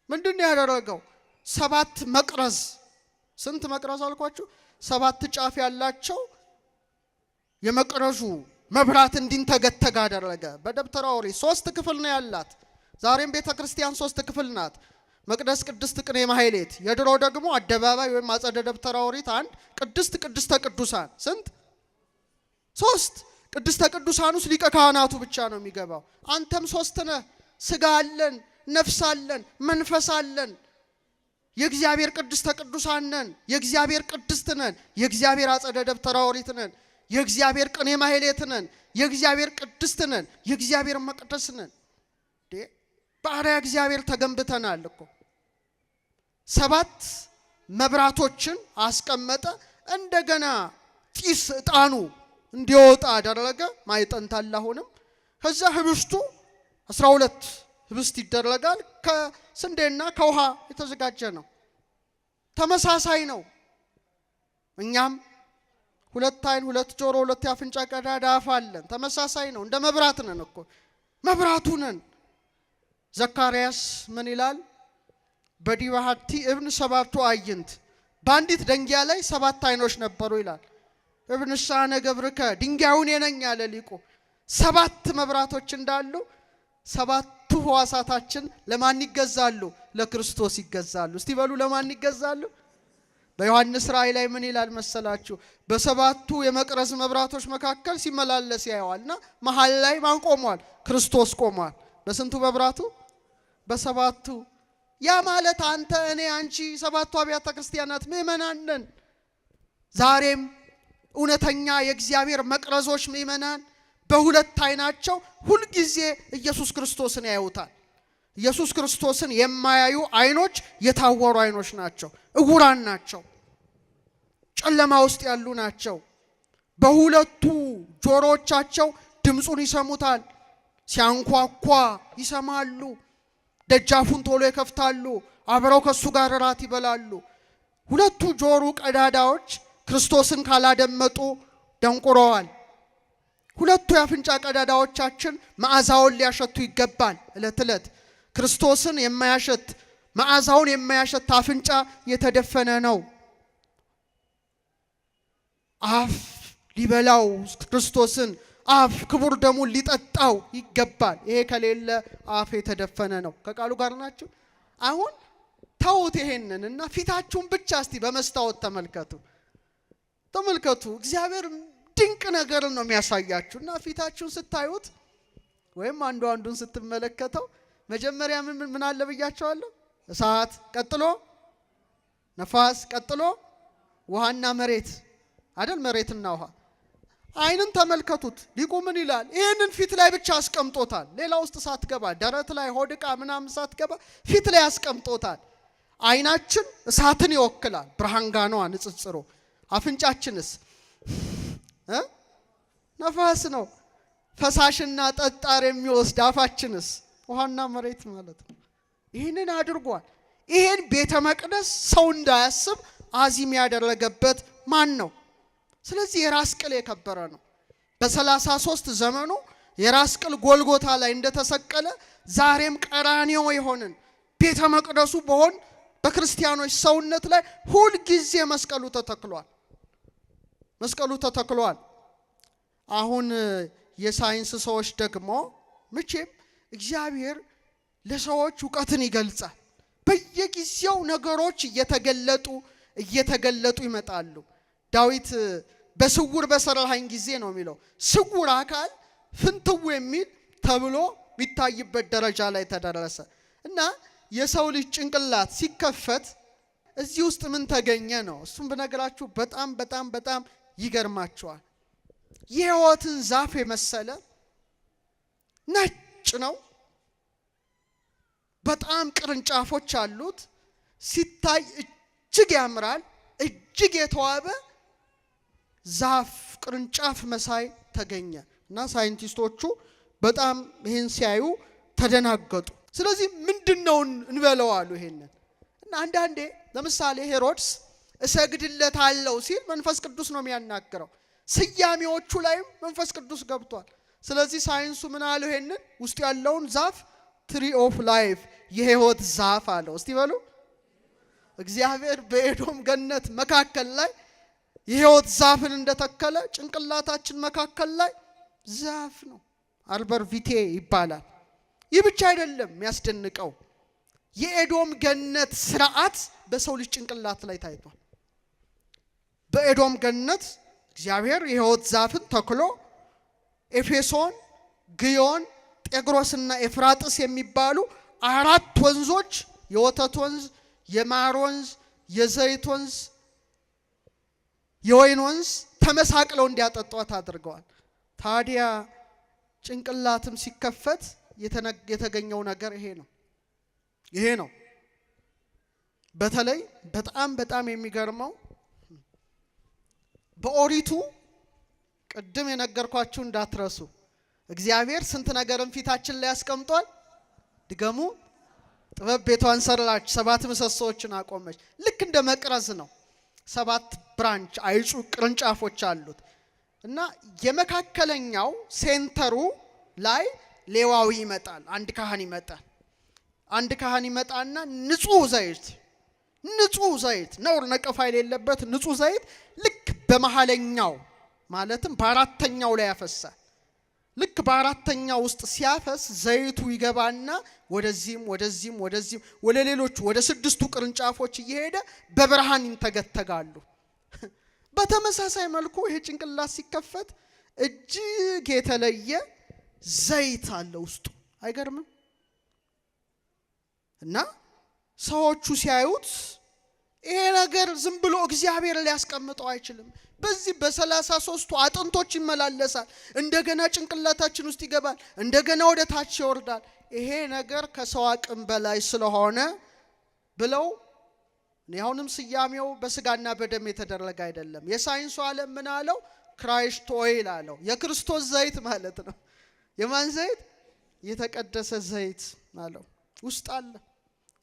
ምንድን ነው ያደረገው? ሰባት መቅረዝ። ስንት መቅረዝ አልኳችሁ? ሰባት ጫፍ ያላቸው የመቅረዙ መብራት እንዲንተገተግ አደረገ። በደብተራ ኦሪት ሶስት ክፍል ነው ያላት። ዛሬም ቤተ ክርስቲያን ሶስት ክፍል ናት። መቅደስ፣ ቅድስት፣ ቅኔ ማህሌት። የድሮ ደግሞ አደባባይ ወይም አጸደ ደብተራ ኦሪት አንድ፣ ቅድስት፣ ቅድስተ ቅዱሳን። ስንት? ሶስት። ቅድስተ ቅዱሳን ውስጥ ሊቀ ካህናቱ ብቻ ነው የሚገባው። አንተም ሶስት ነህ። ስጋ አለን፣ ነፍስ አለን፣ መንፈስ አለን። የእግዚአብሔር ቅድስተ ቅዱሳን ነን። የእግዚአብሔር ቅድስት ነን። የእግዚአብሔር አጸደ ደብተራ ኦሪት ነን። የእግዚአብሔር ቅኔ ማህሌት ነን። የእግዚአብሔር ቅድስት ነን። የእግዚአብሔር መቅደስ ነን። በአርአያ እግዚአብሔር ተገንብተናል እኮ። ሰባት መብራቶችን አስቀመጠ። እንደገና ጢስ ዕጣኑ እንዲወጣ አደረገ። ማዕጠንት አለ አሁንም። ከዛ ህብስቱ 12 ህብስት ይደረጋል። ከስንዴና ከውሃ የተዘጋጀ ነው። ተመሳሳይ ነው። እኛም ሁለት አይን፣ ሁለት ጆሮ፣ ሁለት የአፍንጫ ቀዳዳ አፍ አለን። ተመሳሳይ ነው። እንደ መብራት ነን እኮ፣ መብራቱ ነን። ዘካርያስ ምን ይላል? በዲበ ሐቲ እብን ሰባቱ አዕይንት፣ በአንዲት ደንጊያ ላይ ሰባት አይኖች ነበሩ ይላል። እብን ሳነ ገብርከ፣ ድንጋዩን የነኝ አለ ሊቁ። ሰባት መብራቶች እንዳሉ ሰባቱ ህዋሳታችን ለማን ይገዛሉ? ለክርስቶስ ይገዛሉ። እስቲ በሉ፣ ለማን ይገዛሉ? በዮሐንስ ራእይ ላይ ምን ይላል መሰላችሁ? በሰባቱ የመቅረዝ መብራቶች መካከል ሲመላለስ ያየዋልና መሀል ላይ ማን ቆሟል? ክርስቶስ ቆሟል። በስንቱ መብራቱ? በሰባቱ። ያ ማለት አንተ፣ እኔ፣ አንቺ ሰባቱ አብያተ ክርስቲያናት ምእመናን ነን። ዛሬም እውነተኛ የእግዚአብሔር መቅረዞች ምእመናን በሁለት አይናቸው ሁልጊዜ ኢየሱስ ክርስቶስን ያዩታል። ኢየሱስ ክርስቶስን የማያዩ አይኖች የታወሩ አይኖች ናቸው፣ እውራን ናቸው፣ ጨለማ ውስጥ ያሉ ናቸው። በሁለቱ ጆሮቻቸው ድምፁን ይሰሙታል። ሲያንኳኳ ይሰማሉ። ደጃፉን ቶሎ ይከፍታሉ። አብረው ከሱ ጋር እራት ይበላሉ። ሁለቱ ጆሮ ቀዳዳዎች ክርስቶስን ካላደመጡ ደንቁረዋል። ሁለቱ የአፍንጫ ቀዳዳዎቻችን መዓዛውን ሊያሸቱ ይገባል። ዕለት ዕለት ክርስቶስን የማያሸት፣ መዓዛውን የማያሸት አፍንጫ የተደፈነ ነው። አፍ ሊበላው ክርስቶስን፣ አፍ ክቡር ደሙን ሊጠጣው ይገባል። ይሄ ከሌለ አፍ የተደፈነ ነው። ከቃሉ ጋር ናችሁ። አሁን ተውት ይሄንን እና ፊታችሁን ብቻ እስቲ በመስታወት ተመልከቱ። ተመልከቱ። እግዚአብሔር ድንቅ ነገርን ነው የሚያሳያችሁ እና ፊታችሁን ስታዩት ወይም አንዱ አንዱን ስትመለከተው መጀመሪያ ምን ምን አለ ብያቸዋለሁ? እሳት፣ ቀጥሎ ነፋስ፣ ቀጥሎ ውሃና መሬት አይደል? መሬትና ውሃ። ዓይንን ተመልከቱት። ሊቁ ምን ይላል? ይህንን ፊት ላይ ብቻ አስቀምጦታል። ሌላ ውስጥ ሳትገባ፣ ደረት ላይ ሆድቃ ምናምን ሳትገባ ፊት ላይ አስቀምጦታል። ዓይናችን እሳትን ይወክላል። ብርሃን ጋ ነዋ ንጽጽሩ። አፍንጫችንስ ነፋስ ነው። ፈሳሽና ጠጣር የሚወስድ አፋችንስ ውሃና መሬት ማለት ነው። ይህንን አድርጓል። ይህን ቤተ መቅደስ ሰው እንዳያስብ አዚም ያደረገበት ማን ነው? ስለዚህ የራስ ቅል የከበረ ነው። በ33 ዘመኑ የራስ ቅል ጎልጎታ ላይ እንደተሰቀለ ዛሬም ቀራንዮ የሆንን ቤተ መቅደሱ በሆን በክርስቲያኖች ሰውነት ላይ ሁል ጊዜ መስቀሉ ተተክሏል። መስቀሉ ተተክሏል። አሁን የሳይንስ ሰዎች ደግሞ መቼም እግዚአብሔር ለሰዎች እውቀትን ይገልጻል። በየጊዜው ነገሮች እየተገለጡ እየተገለጡ ይመጣሉ። ዳዊት በስውር በሰራኸኝ ጊዜ ነው የሚለው። ስውር አካል ፍንትው የሚል ተብሎ የሚታይበት ደረጃ ላይ ተደረሰ እና የሰው ልጅ ጭንቅላት ሲከፈት እዚህ ውስጥ ምን ተገኘ ነው። እሱም ብነግራችሁ በጣም በጣም በጣም ይገርማችኋል። የሕይወትን ዛፍ የመሰለ ነጭ ነው። በጣም ቅርንጫፎች አሉት። ሲታይ እጅግ ያምራል። እጅግ የተዋበ ዛፍ ቅርንጫፍ መሳይ ተገኘ እና ሳይንቲስቶቹ በጣም ይህን ሲያዩ ተደናገጡ። ስለዚህ ምንድን ነው እንበለው አሉ ይሄንን። እና አንዳንዴ ለምሳሌ ሄሮድስ እሰግድለታለሁ ሲል መንፈስ ቅዱስ ነው የሚያናግረው። ስያሜዎቹ ላይም መንፈስ ቅዱስ ገብቷል። ስለዚህ ሳይንሱ ምን አለው? ይሄንን ውስጡ ያለውን ዛፍ tree of life የህይወት ዛፍ አለው። እስቲ በሉ፣ እግዚአብሔር በኤዶም ገነት መካከል ላይ የህይወት ዛፍን እንደተከለ ጭንቅላታችን መካከል ላይ ዛፍ ነው። Arbor vitae ይባላል። ይህ ብቻ አይደለም የሚያስደንቀው፣ የኤዶም ገነት ስርዓት በሰው ልጅ ጭንቅላት ላይ ታይቷል። በኤዶም ገነት እግዚአብሔር የህይወት ዛፍን ተክሎ ኤፌሶን፣ ግዮን፣ ጤግሮስና ኤፍራጥስ የሚባሉ አራት ወንዞች፣ የወተት ወንዝ፣ የማር ወንዝ፣ የዘይት ወንዝ፣ የወይን ወንዝ ተመሳቅለው እንዲያጠጧት አድርገዋል። ታዲያ ጭንቅላትም ሲከፈት የተገኘው ነገር ይሄ ነው። ይሄ ነው። በተለይ በጣም በጣም የሚገርመው በኦሪቱ ቅድም የነገርኳችሁ እንዳትረሱ፣ እግዚአብሔር ስንት ነገርን ፊታችን ላይ ያስቀምጧል። ድገሙ። ጥበብ ቤቷን ሰራች፣ ሰባት ምሰሶዎችን አቆመች። ልክ እንደ መቅረዝ ነው። ሰባት branch አይጹ ቅርንጫፎች አሉት እና የመካከለኛው center ኡ ላይ ሌዋዊ ይመጣል። አንድ ካህን ይመጣል። አንድ ካህን ይመጣና ንጹህ ዘይት፣ ንጹህ ዘይት፣ ነውር ነቀፋ የሌለበት ንጹህ ዘይት ልክ በመሀለኛው ማለትም በአራተኛው ላይ ያፈሳል። ልክ በአራተኛው ውስጥ ሲያፈስ ዘይቱ ይገባና ወደዚህም ወደዚህም ወደዚህም ወደ ሌሎቹ ወደ ስድስቱ ቅርንጫፎች እየሄደ በብርሃን ይንተገተጋሉ። በተመሳሳይ መልኩ ይሄ ጭንቅላት ሲከፈት እጅግ የተለየ ዘይት አለ ውስጡ። አይገርምም? እና ሰዎቹ ሲያዩት ይሄ ነገር ዝም ብሎ እግዚአብሔር ሊያስቀምጠው አይችልም። በዚህ በ33ቱ አጥንቶች ይመላለሳል። እንደገና ጭንቅላታችን ውስጥ ይገባል። እንደገና ወደ ታች ይወርዳል። ይሄ ነገር ከሰው አቅም በላይ ስለሆነ ብለው፣ እኔ አሁንም ስያሜው በስጋና በደም የተደረገ አይደለም። የሳይንሱ ዓለም ምን አለው? Christ oil አለው። የክርስቶስ ዘይት ማለት ነው። የማን ዘይት? የተቀደሰ ዘይት አለው። ውስጥ አለ።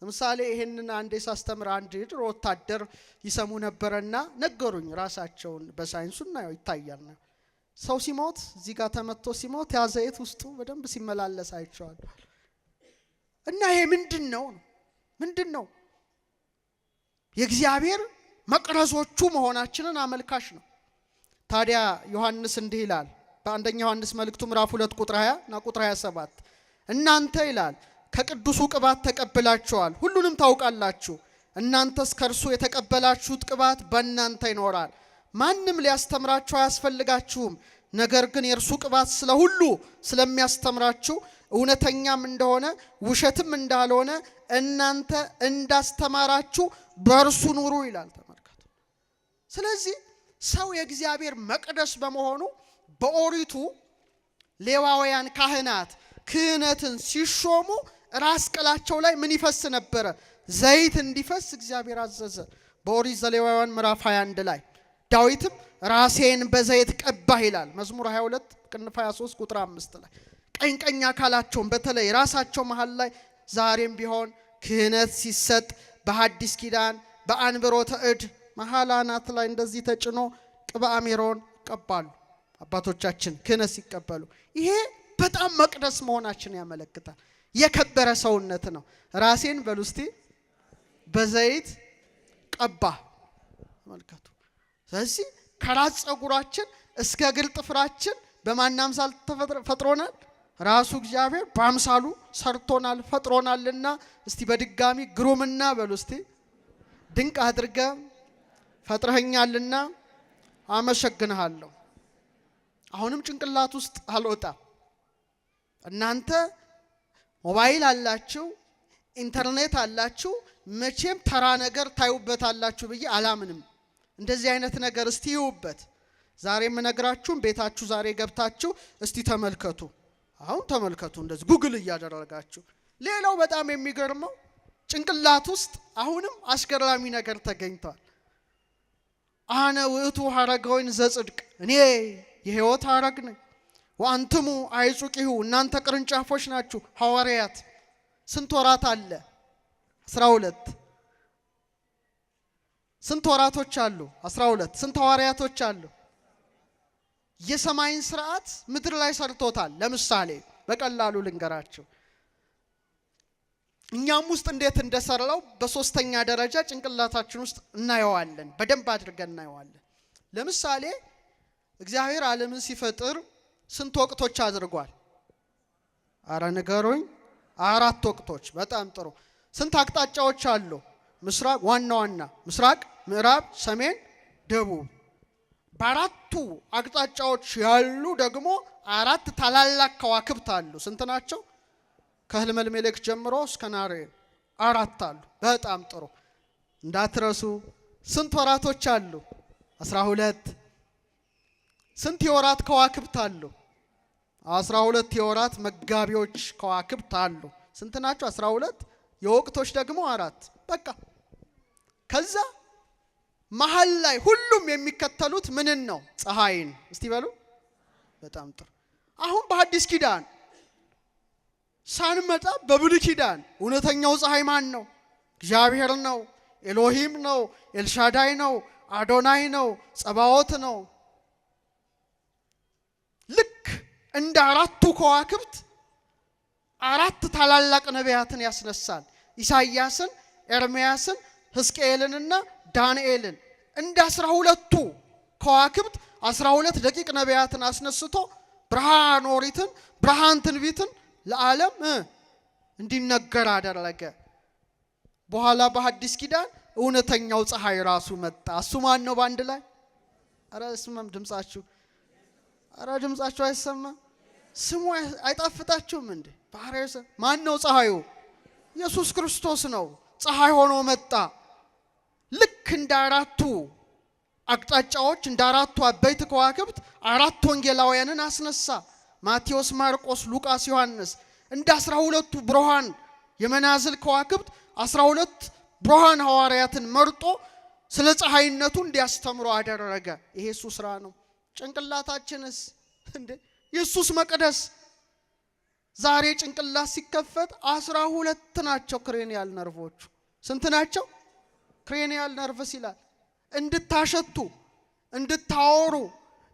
ለምሳሌ ይሄንን አንዴ ሳስተምር አንድ የድሮ ወታደር ይሰሙ ነበረና ነገሩኝ። ራሳቸውን በሳይንሱ እናየው ይታያል ነው። ሰው ሲሞት፣ እዚህ ጋር ተመቶ ሲሞት ያ ዘይት ውስጡ በደንብ ሲመላለስ አይቼዋለሁ። እና ይሄ ምንድን ነው? ምንድን ነው? የእግዚአብሔር መቅረዞቹ መሆናችንን አመልካች ነው። ታዲያ ዮሐንስ እንዲህ ይላል በአንደኛ ዮሐንስ መልእክቱ ምዕራፍ 2 ቁጥር 20 እና ቁጥር 27፣ እናንተ ይላል ከቅዱሱ ቅባት ተቀብላችኋል፣ ሁሉንም ታውቃላችሁ። እናንተስ ከእርሱ የተቀበላችሁት ቅባት በእናንተ ይኖራል፣ ማንም ሊያስተምራችሁ አያስፈልጋችሁም። ነገር ግን የእርሱ ቅባት ስለ ሁሉ ስለሚያስተምራችሁ፣ እውነተኛም እንደሆነ ውሸትም እንዳልሆነ እናንተ እንዳስተማራችሁ በእርሱ ኑሩ ይላል። ተመልከቱ። ስለዚህ ሰው የእግዚአብሔር መቅደስ በመሆኑ በኦሪቱ ሌዋውያን ካህናት ክህነትን ሲሾሙ ራስ ቅላቸው ላይ ምን ይፈስ ነበረ? ዘይት እንዲፈስ እግዚአብሔር አዘዘ። በኦሪት ዘሌዋውያን ምዕራፍ 21 ላይ ዳዊትም ራሴን በዘይት ቀባህ ይላል። መዝሙር 22 ቅንፍ 23 ቁጥር 5 ላይ ቀኝ ቀኝ አካላቸውን በተለይ ራሳቸው መሃል ላይ ዛሬም ቢሆን ክህነት ሲሰጥ በሐዲስ ኪዳን በአንብሮተ እድ መሃል አናት ላይ እንደዚህ ተጭኖ ቅብአ ሜሮን ይቀባሉ አባቶቻችን ክህነት ሲቀበሉ። ይሄ በጣም መቅደስ መሆናችን ያመለክታል። የከበረ ሰውነት ነው። ራሴን በሉስቲ በዘይት ቀባ። ተመልከቱ። ስለዚህ ከራስ ፀጉራችን እስከ እግር ጥፍራችን በማን አምሳል ፈጥሮናል? ራሱ እግዚአብሔር በአምሳሉ ሰርቶናል ፈጥሮናልና። እስቲ በድጋሚ ግሩምና በሉ እስቲ ድንቅ አድርገ ፈጥረኸኛልና አመሰግንሃለሁ። አሁንም ጭንቅላት ውስጥ አልወጣም። እናንተ ሞባይል አላችሁ፣ ኢንተርኔት አላችሁ፣ መቼም ተራ ነገር ታዩበታላችሁ ብዬ አላምንም። እንደዚህ አይነት ነገር እስቲ ይዩበት። ዛሬ የምነግራችሁም ቤታችሁ ዛሬ ገብታችሁ እስቲ ተመልከቱ። አሁን ተመልከቱ፣ እንደዚህ ጉግል እያደረጋችሁ። ሌላው በጣም የሚገርመው ጭንቅላት ውስጥ አሁንም አስገራሚ ነገር ተገኝቷል። አነ ውእቱ ሐረገ ወይን ዘጽድቅ፣ እኔ የሕይወት ሐረግ ነኝ። ወአንትሙ አዕጹቂሁ፣ እናንተ ቅርንጫፎች ናችሁ። ሐዋርያት ስንት ወራት አለ? 12። ስንት ወራቶች አሉ? 12። ስንት ሐዋርያቶች አሉ? የሰማይን ስርዓት ምድር ላይ ሰርቶታል። ለምሳሌ በቀላሉ ልንገራችሁ። እኛም ውስጥ እንዴት እንደሰራው በሶስተኛ ደረጃ ጭንቅላታችን ውስጥ እናየዋለን፣ በደንብ አድርገን እናየዋለን። ለምሳሌ እግዚአብሔር ዓለምን ሲፈጥር ስንት ወቅቶች አድርጓል? አረ ንገሩኝ። 4 ወቅቶች። በጣም ጥሩ። ስንት አቅጣጫዎች አሉ? ምስራቅ፣ ዋና ዋና ምስራቅ፣ ምዕራብ፣ ሰሜን፣ ደቡብ። በአራቱ አቅጣጫዎች ያሉ ደግሞ 4 ታላላቅ ከዋክብት አሉ። ስንት ናቸው? ከህልመልሜሌክ ጀምሮ እስከ ናሬል 4 አሉ። በጣም ጥሩ እንዳትረሱ። ስንት ወራቶች አሉ? 12። ስንት የወራት ከዋክብት አሉ? 12 የወራት መጋቢዎች ከዋክብት አሉ። ስንት ናቸው? 12። የወቅቶች ደግሞ 4። በቃ ከዛ መሃል ላይ ሁሉም የሚከተሉት ምንን ነው? ፀሐይን። እስቲ በሉ። በጣም ጥሩ። አሁን በሐዲስ ኪዳን ሳንመጣ በብሉይ ኪዳን እውነተኛው ፀሐይ ማን ነው? እግዚአብሔር ነው። ኤሎሂም ነው። ኤልሻዳይ ነው። አዶናይ ነው። ጸባዖት ነው። ልክ እንደ 4ቱ ከዋክብት 4 ታላላቅ ነቢያትን ያስነሳል። ኢሳይያስን፣ ኤርምያስን፣ ሕዝቅኤልንና ዳንኤልን። እንደ 12ቱ ከዋክብት 12 ደቂቅ ነቢያትን አስነስቶ ብርሃን ኦሪትን፣ ብርሃን ትንቢትን ለዓለም እንዲነገር አደረገ። በኋላ በሐዲስ ኪዳን እውነተኛው ፀሐይ ራሱ መጣ። እሱ ማን ነው? በአንድ ላይ አረ ስማም ድምጻችሁ፣ አረ ድምጻችሁ አይሰማም? ስሙ አይጣፍጣችሁም እንዴ? ባህሪያዊ ማን ነው ፀሐዩ? ኢየሱስ ክርስቶስ ነው። ፀሐይ ሆኖ መጣ። ልክ እንደ 4ቱ አቅጣጫዎች እንደ 4ቱ አበይት ከዋክብት 4 ወንጌላውያንን አስነሳ። ማቴዎስ፣ ማርቆስ፣ ሉቃስ፣ ዮሐንስ። እንደ 12ቱ ብርሃን የመናዝል ከዋክብት 12 ብርሃን ሐዋርያትን መርጦ ስለ ፀሐይነቱ እንዲያስተምሩ አደረገ። ይሄ እሱ ስራ ነው። ጭንቅላታችንስ እንዴ? የሱስ መቅደስ ዛሬ ጭንቅላት ሲከፈት 12 ናቸው cranial ነርቮቹ። ስንት ናቸው? Cranial nerves ይላል። እንድታሸቱ፣ እንድታወሩ፣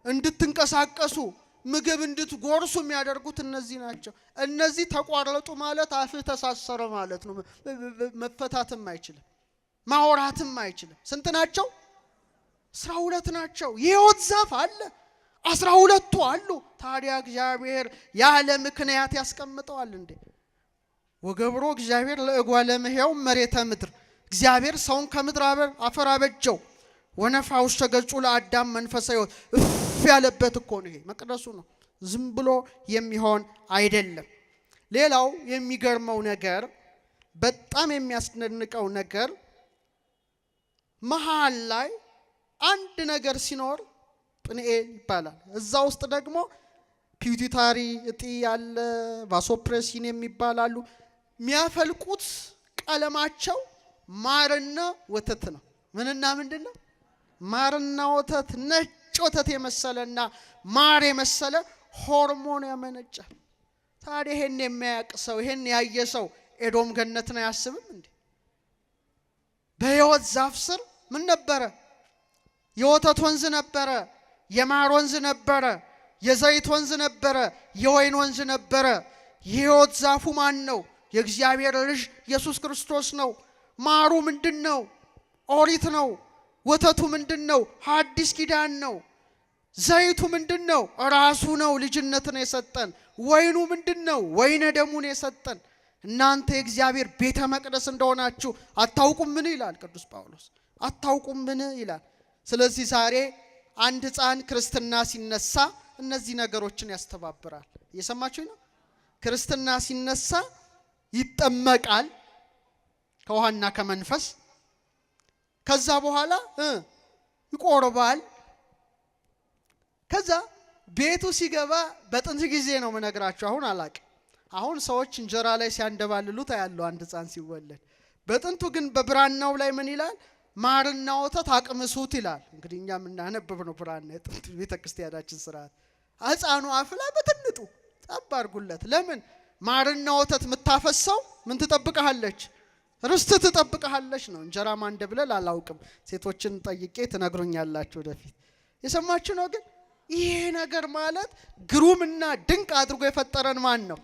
እንድትንቀሳቀሱ፣ ምግብ እንድትጎርሱ የሚያደርጉት እነዚህ ናቸው። እነዚህ ተቋረጡ ማለት አፍህ ተሳሰረ ማለት ነው። መፈታትም አይችልም፣ ማውራትም አይችልም። ስንት ናቸው? 12 ናቸው። የሕይወት ዛፍ አለ፣ 12ቱ አሉ። ታዲያ እግዚአብሔር ያለ ምክንያት ያስቀምጠዋል እንዴ? ወገብሮ እግዚአብሔር ለእጓለ እመሕያው መሬተ ምድር፣ እግዚአብሔር ሰውን ከምድር አፈር አበጀው። ወነፋ ውስተ ገጹ ለአዳም መንፈሰ ሕይወት። እፍ ያለበት እኮ ነው ይሄ መቅደሱ ነው። ዝም ብሎ የሚሆን አይደለም። ሌላው የሚገርመው ነገር በጣም የሚያስደንቀው ነገር መሃል ላይ አንድ ነገር ሲኖር ጵንኤል ይባላል። እዛ ውስጥ ደግሞ pituitary እጢ ያለ፣ vasopressin የሚባል አሉ። የሚያፈልቁት ቀለማቸው ማርና ወተት ነው። ምንና ምንድን ነው? ማርና ወተት፣ ነጭ ወተት የመሰለና ማር የመሰለ ሆርሞን ያመነጫል። ታዲያ ይሄን የሚያውቅ ሰው፣ ይሄን ያየ ሰው ኤዶም ገነትን አያስብም እንዴ? በሕይወት ዛፍ ስር ምን ነበረ? የወተት ወንዝ ነበረ፣ የማር ወንዝ ነበረ፣ የዘይት ወንዝ ነበረ፣ የወይን ወንዝ ነበረ። የሕይወት ዛፉ ማን ነው? የእግዚአብሔር ልጅ ኢየሱስ ክርስቶስ ነው። ማሩ ምንድን ነው? ኦሪት ነው። ወተቱ ምንድን ነው? ሐዲስ ኪዳን ነው። ዘይቱ ምንድን ነው? ራሱ ነው፣ ልጅነትን የሰጠን። ወይኑ ምንድን ነው? ወይነ ደሙን የሰጠን። እናንተ የእግዚአብሔር ቤተ መቅደስ እንደሆናችሁ አታውቁምን ይላል ቅዱስ ጳውሎስ። አታውቁምን ይላል። ስለዚህ ዛሬ አንድ ሕፃን ክርስትና ሲነሳ እነዚህ ነገሮችን ያስተባብራል። እየሰማችሁ ነው። ክርስትና ሲነሳ ይጠመቃል ከውሃና ከመንፈስ። ከዛ በኋላ ይቆርባል። ከዛ ቤቱ ሲገባ፣ በጥንት ጊዜ ነው የምነግራችሁ፣ አሁን አላቅም። አሁን ሰዎች እንጀራ ላይ ሲያንደባልሉት አያለሁ አንድ ሕፃን ሲወለድ። በጥንቱ ግን በብራናው ላይ ምን ይላል? ማርና ወተት አቅምሱት ይላል። እንግዲህ እኛ የምናነብብ ነው ብራና፣ የጥንት ቤተ ክርስቲያናችን ስርዓት። ሕፃኑ አፍ ላይ በትንጡ ጠብ አድርጉለት። ለምን? ማርና ወተት የምታፈሰው ምን ትጠብቅሃለች? ርስት ትጠብቅሃለች ነው። እንጀራ ማንደብለል አላውቅም። ሴቶችን ጠይቄ ትነግሩኛላችሁ ወደፊት። የሰማችሁ ነው። ግን ይሄ ነገር ማለት ግሩምና ድንቅ አድርጎ የፈጠረን ማን ነው?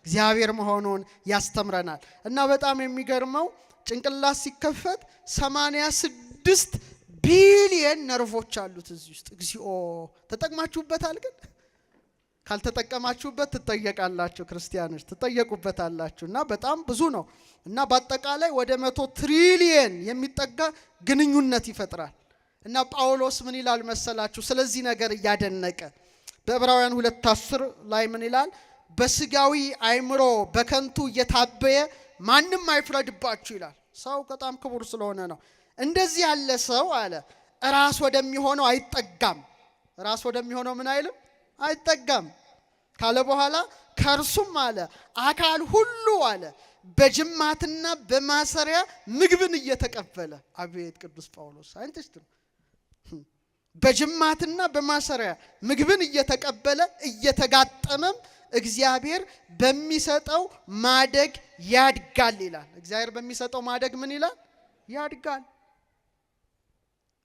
እግዚአብሔር መሆኑን ያስተምረናል። እና በጣም የሚገርመው ጭንቅላት ሲከፈት 86 ቢሊየን ነርቮች አሉት እዚህ ውስጥ። እግዚኦ፣ ተጠቅማችሁበታል? ግን ካልተጠቀማችሁበት ትጠየቃላችሁ። ክርስቲያኖች ትጠየቁበታላችሁ። እና በጣም ብዙ ነው። እና በአጠቃላይ ወደ 100 ትሪሊየን የሚጠጋ ግንኙነት ይፈጥራል። እና ጳውሎስ ምን ይላል መሰላችሁ? ስለዚህ ነገር እያደነቀ በዕብራውያን 2:10 ላይ ምን ይላል? በስጋዊ አእምሮ በከንቱ እየታበየ ማንም አይፍረድባችሁ ይላል። ሰው በጣም ክቡር ስለሆነ ነው። እንደዚህ ያለ ሰው አለ ራስ ወደሚሆነው አይጠጋም። ራስ ወደሚሆነው ምን አይልም? አይጠጋም ካለ በኋላ ከእርሱም አለ አካል ሁሉ አለ በጅማትና በማሰሪያ ምግብን እየተቀበለ፣ አቤት ቅዱስ ጳውሎስ ሳይንቲስት ነው። በጅማትና በማሰሪያ ምግብን እየተቀበለ እየተጋጠመም እግዚአብሔር በሚሰጠው ማደግ ያድጋል ይላል። እግዚአብሔር በሚሰጠው ማደግ ምን ይላል? ያድጋል።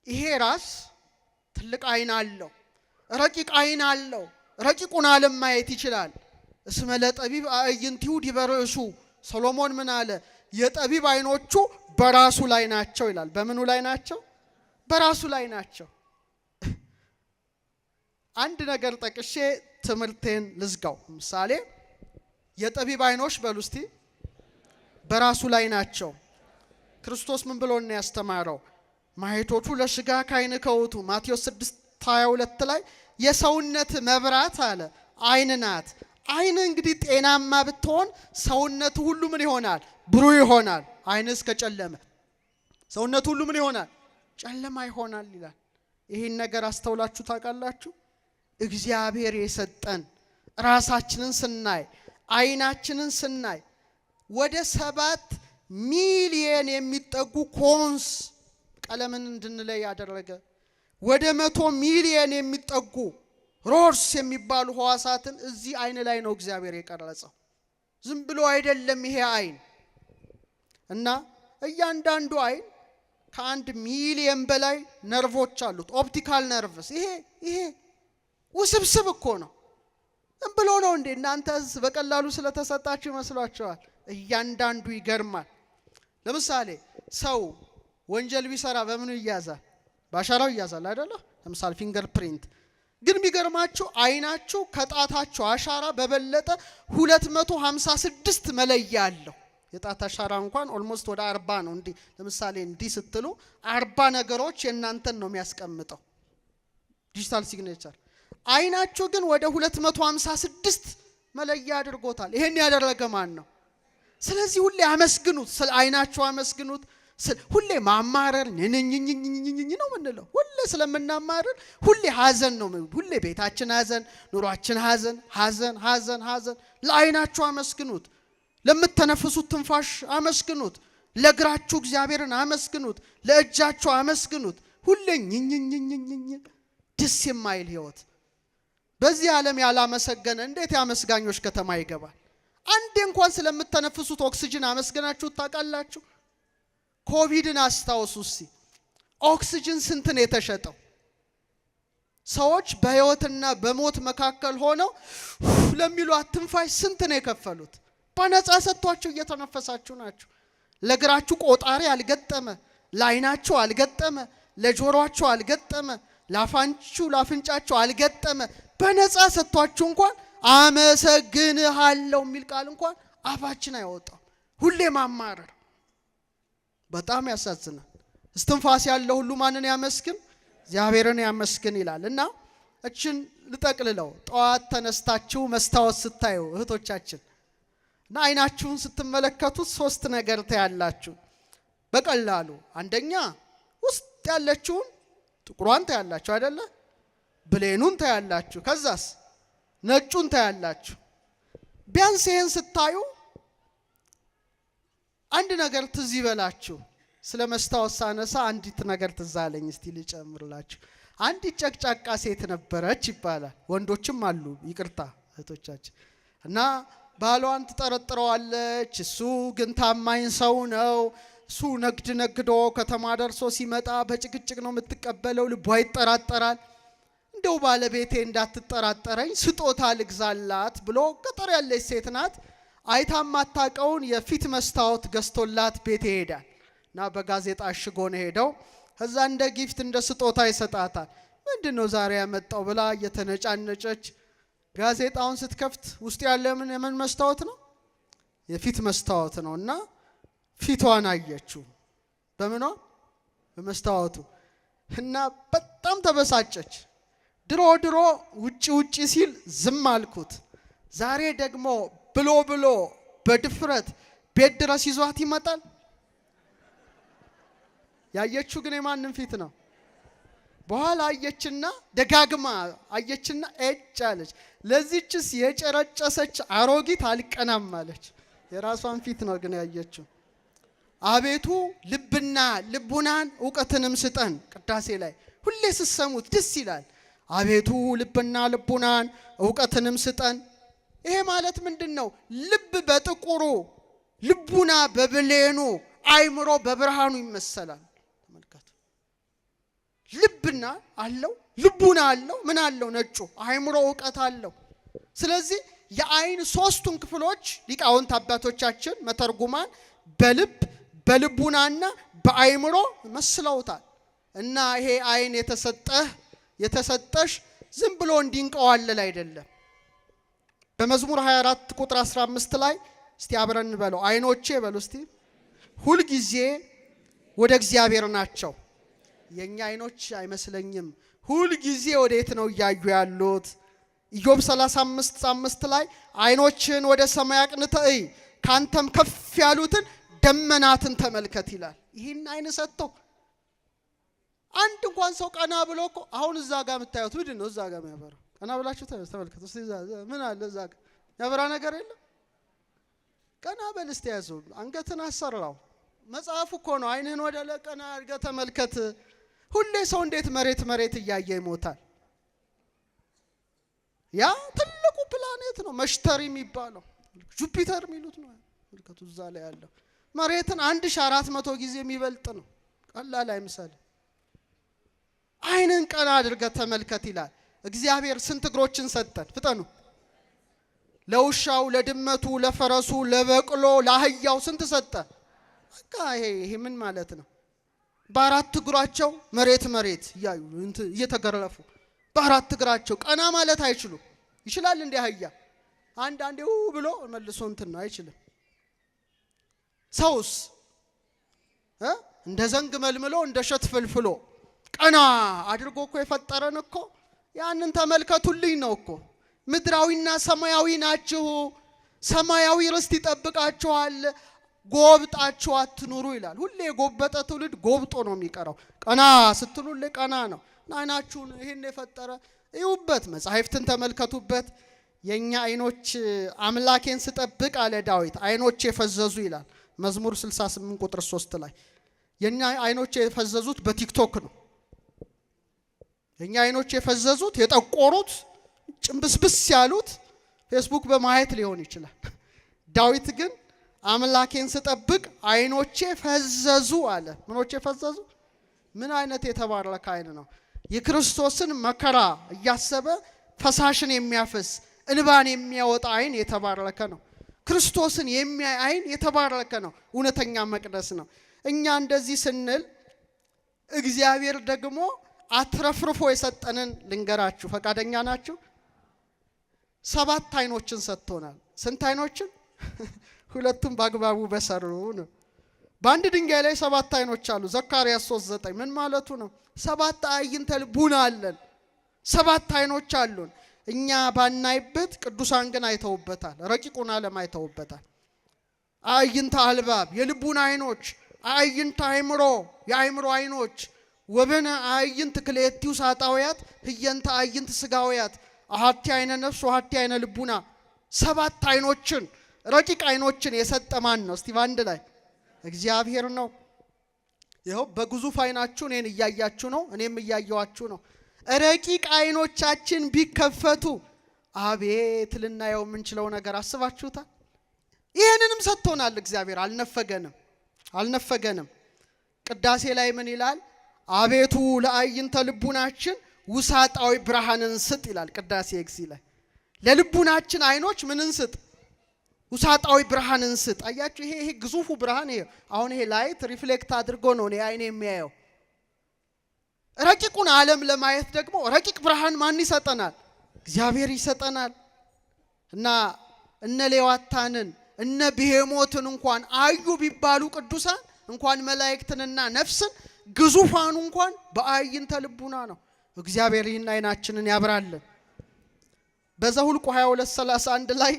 ይሄ ራስ ትልቅ ዓይን አለው፣ ረቂቅ ዓይን አለው። ረቂቁን ዓለም ማየት ይችላል። እስመ ለጠቢብ አዕይንቲሁ ዲበ ርእሱ። ሰሎሞን ምን አለ? የጠቢብ ዓይኖቹ በራሱ ላይ ናቸው ይላል። በምኑ ላይ ናቸው? በራሱ ላይ ናቸው። አንድ ነገር ጠቅሼ ትምህርቴን ልዝጋው። ምሳሌ፣ የጠቢብ ዓይኖች በሉ እስቲ በራሱ ላይ ናቸው። ክርስቶስ ምን ብሎ ነው ያስተማረው? ማኅቶቱ ለሥጋከ ዓይንከ ውእቱ፣ ማቴዎስ 6:22 ላይ የሰውነት መብራት አለ ዓይን ናት። ዓይን እንግዲህ ጤናማ ብትሆን ሰውነቱ ሁሉ ምን ይሆናል? ብሩህ ይሆናል። ዓይንስ ከጨለመ ሰውነቱ ሁሉ ምን ይሆናል? ጨለማ ይሆናል ይላል። ይህን ነገር አስተውላችሁ ታውቃላችሁ? እግዚአብሔር የሰጠን ራሳችንን ስናይ፣ ዓይናችንን ስናይ ወደ 7 ሚሊየን የሚጠጉ cones ቀለምን እንድንለይ ያደረገ፣ ወደ 100 ሚሊየን የሚጠጉ rods የሚባሉ ህዋሳትን እዚህ ዓይን ላይ ነው እግዚአብሔር የቀረጸው። ዝም ብሎ አይደለም ይሄ ዓይን። እና እያንዳንዱ ዓይን ከ1 ሚሊየን በላይ ነርቮች አሉት። Optical nerves። ይሄ ውስብስብ እኮ ነው። ዝም ብሎ ነው እንዴ? እናንተስ በቀላሉ ስለተሰጣችሁ ይመስሏችኋል? እያንዳንዱ ይገርማል። ለምሳሌ ሰው ወንጀል ቢሰራ በምኑ ይያዛል? በአሻራው ይያዛል አይደለ? ለምሳሌ fingerprint። ግን የሚገርማችሁ አይናችሁ ከጣታችሁ አሻራ በበለጠ 256 መለያ አለው። የጣት አሻራ እንኳን almost ወደ 40 ነው። እንዲህ ለምሳሌ እንዲህ ስትሉ 40 ነገሮች የእናንተን ነው የሚያስቀምጠው digital signature። አይናችሁ ግን ወደ 256 መለያ አድርጎታል። ይሄን ያደረገ ማን ነው? ስለዚህ ሁሌ አመስግኑት፣ ስለ አይናችሁ አመስግኑት፣ ሁሌ ማማረር ንንኝኝኝኝኝ ነው የምንለው። ሁሌ ስለምናማረር ሁሌ ሀዘን ነው። ሁሌ ቤታችን ሀዘን፣ ኑሯችን ሀዘን፣ ሀዘን፣ ሀዘን፣ ሀዘን። ለዓይናችሁ አመስግኑት። ለምትተነፍሱት ትንፋሽ አመስግኑት። ለእግራችሁ እግዚአብሔርን አመስግኑት። ለእጃችሁ አመስግኑት። ሁሌ ኝኝኝኝኝኝ ደስ የማይል ህይወት። በዚህ ዓለም ያላመሰገነ እንዴት የአመስጋኞች ከተማ ይገባል? አንዴ እንኳን ስለምተነፍሱት ኦክስጅን አመስግናችሁ ታውቃላችሁ? ኮቪድን አስታውሱ እስቲ። ኦክስጅን ስንት ነው የተሸጠው? ሰዎች በህይወትና በሞት መካከል ሆነው ለሚሏት ትንፋሽ ስንት ነው የከፈሉት? በነፃ ሰጥቷችሁ እየተነፈሳችሁ ናችሁ። ለእግራችሁ ቆጣሪ አልገጠመ፣ ለዓይናችሁ አልገጠመ፣ ለጆሮአችሁ አልገጠመ፣ ላፋንችሁ ላፍንጫችሁ አልገጠመ። በነፃ ሰጥቷችሁ እንኳን አመሰግንሃለሁ የሚል ቃል እንኳን አፋችን አይወጣም። ሁሌ ማማረር በጣም ያሳዝናል። እስትንፋስ ያለው ሁሉ ማንን ያመስግን? እግዚአብሔርን ያመስግን ይላል። እና እችን ልጠቅልለው። ጠዋት ተነስታችሁ መስታወት ስታዩ እህቶቻችን እና አይናችሁን ስትመለከቱት ሶስት ነገር ታያላችሁ በቀላሉ። አንደኛ ውስጥ ያለችውን ጥቁሯን ታያላችሁ አይደለ? ብሌኑን ታያላችሁ። ከዛስ ነጩን ታያላችሁ። ቢያንስ ይሄን ስታዩ አንድ ነገር ትዝ ይበላችሁ። ስለ መስታወት ሳነሳ አንዲት ነገር ትዝ አለኝ፣ እስቲ ልጨምርላችሁ። አንዲት ጨቅጫቃ ሴት ነበረች ይባላል። ወንዶችም አሉ፣ ይቅርታ እህቶቻችን። እና ባሏን ትጠረጥረዋለች። እሱ ግን ታማኝ ሰው ነው። እሱ ነግድ ነግዶ ከተማ ደርሶ ሲመጣ በጭቅጭቅ ነው የምትቀበለው። ልቧ ይጠራጠራል። እንደው ባለቤቴ እንዳትጠራጠረኝ ስጦታ ልግዛላት ብሎ ገጠር ያለች ሴት ናት። አይታ ማታቀውን የፊት መስታወት ገዝቶላት ቤት ይሄዳል እና በጋዜጣ አሽጎ ነው ሄደው። ከዛ እንደ gift እንደ ስጦታ ይሰጣታል። ምንድን ነው ዛሬ ያመጣው ብላ እየተነጫነጨች ጋዜጣውን ስትከፍት ውስጥ ያለ ምን የምን መስታወት ነው? የፊት መስታወት ነው። እና ፊቷን አየችው። በምኗ? በመስታወቱ። እና በጣም ተበሳጨች። ድሮ ድሮ ውጪ ውጪ ሲል ዝም አልኩት፣ ዛሬ ደግሞ ብሎ ብሎ በድፍረት ቤት ድረስ ይዟት ይመጣል። ያየችው ግን የማንም ፊት ነው? በኋላ አየችና ደጋግማ አየችና ኤጭ አለች። ለዚችስ የጨረጨሰች አሮጊት አልቀናም አለች። የራሷን ፊት ነው ግን ያየችው። አቤቱ ልብና ልቡናን እውቀትንም ስጠን። ቅዳሴ ላይ ሁሌ ስትሰሙት ደስ ይላል። አቤቱ ልብና ልቡናን እውቀትንም ስጠን። ይሄ ማለት ምንድን ነው? ልብ በጥቁሩ፣ ልቡና በብሌኑ፣ አይምሮ በብርሃኑ ይመሰላል። ተመልከቱ። ልብና አለው፣ ልቡና አለው፣ ምን አለው? ነጩ አይምሮ እውቀት አለው። ስለዚህ የአይን ሶስቱን ክፍሎች ሊቃውንት አባቶቻችን መተርጉማን በልብ በልቡናና በአይምሮ መስለውታል። እና ይሄ አይን የተሰጠህ የተሰጠሽ ዝም ብሎ እንዲንቀዋለል አይደለም። በመዝሙር 24 ቁጥር 15 ላይ እስቲ አብረን በለው። አይኖቼ በሉ እስቲ ሁልጊዜ ወደ እግዚአብሔር ናቸው። የኛ አይኖች አይመስለኝም። ሁልጊዜ ወዴት ነው እያዩ ያሉት? ኢዮብ 35:5 ላይ አይኖችን ወደ ሰማይ አቅንተህ እይ፣ ካንተም ከፍ ያሉትን ደመናትን ተመልከት ይላል። ይህን አይን ሰጥቶ አንድ እንኳን ሰው ቀና ብሎ እኮ አሁን እዛ ጋር የምታዩት ምንድን ነው? እዛ ጋር የሚያበራው ቀና ብላችሁ ተመልከቱ። እስቲ ምን አለ እዛ ጋር የሚያበራ ነገር የለም። ቀና በል እስቲ ያዘው፣ አንገትን አሰራው። መጽሐፉ እኮ ነው። አይንህን ወደ ላይ ቀና አድርገህ ተመልከት። ሁሌ ሰው እንዴት መሬት መሬት እያየ ይሞታል? ያ ትልቁ ፕላኔት ነው መሽተሪ የሚባለው ጁፒተር የሚሉት ነው። ተመልከቱ፣ እዛ ላይ ያለው መሬትን 1400 ጊዜ የሚበልጥ ነው። ቀላል አይምሰል። አይንን ቀና አድርገህ ተመልከት ይላል። እግዚአብሔር ስንት እግሮችን ሰጠን? ፍጠኑ። ለውሻው፣ ለድመቱ፣ ለፈረሱ፣ ለበቅሎ፣ ለአህያው ስንት ሰጠ? በቃ ይሄ ምን ማለት ነው? በአራት እግራቸው መሬት መሬት እያዩ እየተገረፉ በአራት እግራቸው ቀና ማለት አይችሉም። ይችላል እንዴ አህያ? አንዳንዴ ው ብሎ መልሶ እንትን ነው፣ አይችልም። ሰውስ እንደ ዘንግ መልምሎ እንደ እሸት ፍልፍሎ ቀና አድርጎ እኮ የፈጠረን እኮ ያንን ተመልከቱልኝ ነው እኮ። ምድራዊና ሰማያዊ ናችሁ። ሰማያዊ ርስት ይጠብቃችኋል። ጎብጣችሁ አትኑሩ ይላል። ሁሌ የጎበጠ ትውልድ ጎብጦ ነው የሚቀረው። ቀና ስትሉ ሁሌ ቀና ነው። አይናችሁን ይህን የፈጠረ እዩበት፣ መጻሕፍትን ተመልከቱበት። የኛ አይኖች አምላኬን ስጠብቅ አለ ዳዊት አይኖች የፈዘዙ ይላል መዝሙር 68 ቁጥር 3 ላይ። የኛ አይኖች የፈዘዙት በቲክቶክ ነው። የኛ አይኖች የፈዘዙት፣ የጠቆሩት፣ ጭንብስብስ ያሉት ፌስቡክ በማየት ሊሆን ይችላል። ዳዊት ግን አምላኬን ስጠብቅ አይኖቼ ፈዘዙ አለ። ምኖቼ ፈዘዙ? ምን አይነት የተባረከ አይን ነው! የክርስቶስን መከራ እያሰበ ፈሳሽን የሚያፈስ፣ እንባን የሚያወጣ አይን የተባረከ ነው። ክርስቶስን የሚያይ አይን የተባረከ ነው። እውነተኛ መቅደስ ነው። እኛ እንደዚህ ስንል እግዚአብሔር ደግሞ አትረፍርፎ የሰጠንን ልንገራችሁ። ፈቃደኛ ናችሁ? 7 አይኖችን ሰጥቶናል። ስንት አይኖችን? ሁለቱም በአግባቡ በሰሩ ነው። በአንድ ድንጋይ ላይ 7 አይኖች አሉ። ዘካርያስ 3:9 ምን ማለቱ ነው? 7 አዕይንተ ልቡና አለን። 7 አይኖች አሉን። እኛ ባናይበት ቅዱሳን ግን አይተውበታል። ረቂቁን ዓለም አይተውበታል። አዕይንተ አልባብ የልቡና አይኖች፣ አዕይንተ አእምሮ የአእምሮ አይኖች፣ ወበነ አዕይንት ክልኤቱ ሳጣውያት ህየንተ አዕይንት ስጋውያት አሐቲ አይነ ነፍስ ወአሐቲ አይነ ልቡና። 7 አይኖችን፣ ረቂቅ አይኖችን የሰጠ ማን ነው? እስቲ ባንድ ላይ እግዚአብሔር ነው። ይኸው በግዙፍ አይናችሁ እኔን እያያችሁ ነው፣ እኔም እያየኋችሁ ነው። ረቂቅ አይኖቻችን ቢከፈቱ አቤት ልናየው የምንችለው ነገር አስባችሁታል? ይሄንንም ሰጥቶናል እግዚአብሔር፣ አልነፈገንም፣ አልነፈገንም። ቅዳሴ ላይ ምን ይላል? አቤቱ ለአዕይንተ ልቡናችን ውሳጣዊ ብርሃንን ስጥ ይላል። ቅዳሴ እግዚ ላይ ለልቡናችን አይኖች ምንን ስጥ? ውሳጣዊ ብርሃንን ስጥ። አያችሁ፣ ይሄ ግዙፉ ብርሃን፣ ይሄ አሁን ይሄ light reflect አድርጎ ነው እኔ አይኔ የሚያየው። ረቂቁን ዓለም ለማየት ደግሞ ረቂቅ ብርሃን ማን ይሰጠናል? እግዚአብሔር ይሰጠናል። እና እነ ሌዋታንን እነ ብሄሞትን እንኳን አዩ ቢባሉ ቅዱሳን እንኳን መላእክትንና ነፍስን ግዙፋኑ እንኳን በአዕይንተ ልቡና ነው። እግዚአብሔር ይህን አይናችንን ያብራልን። በዘሁልቁ 22:31 ላይ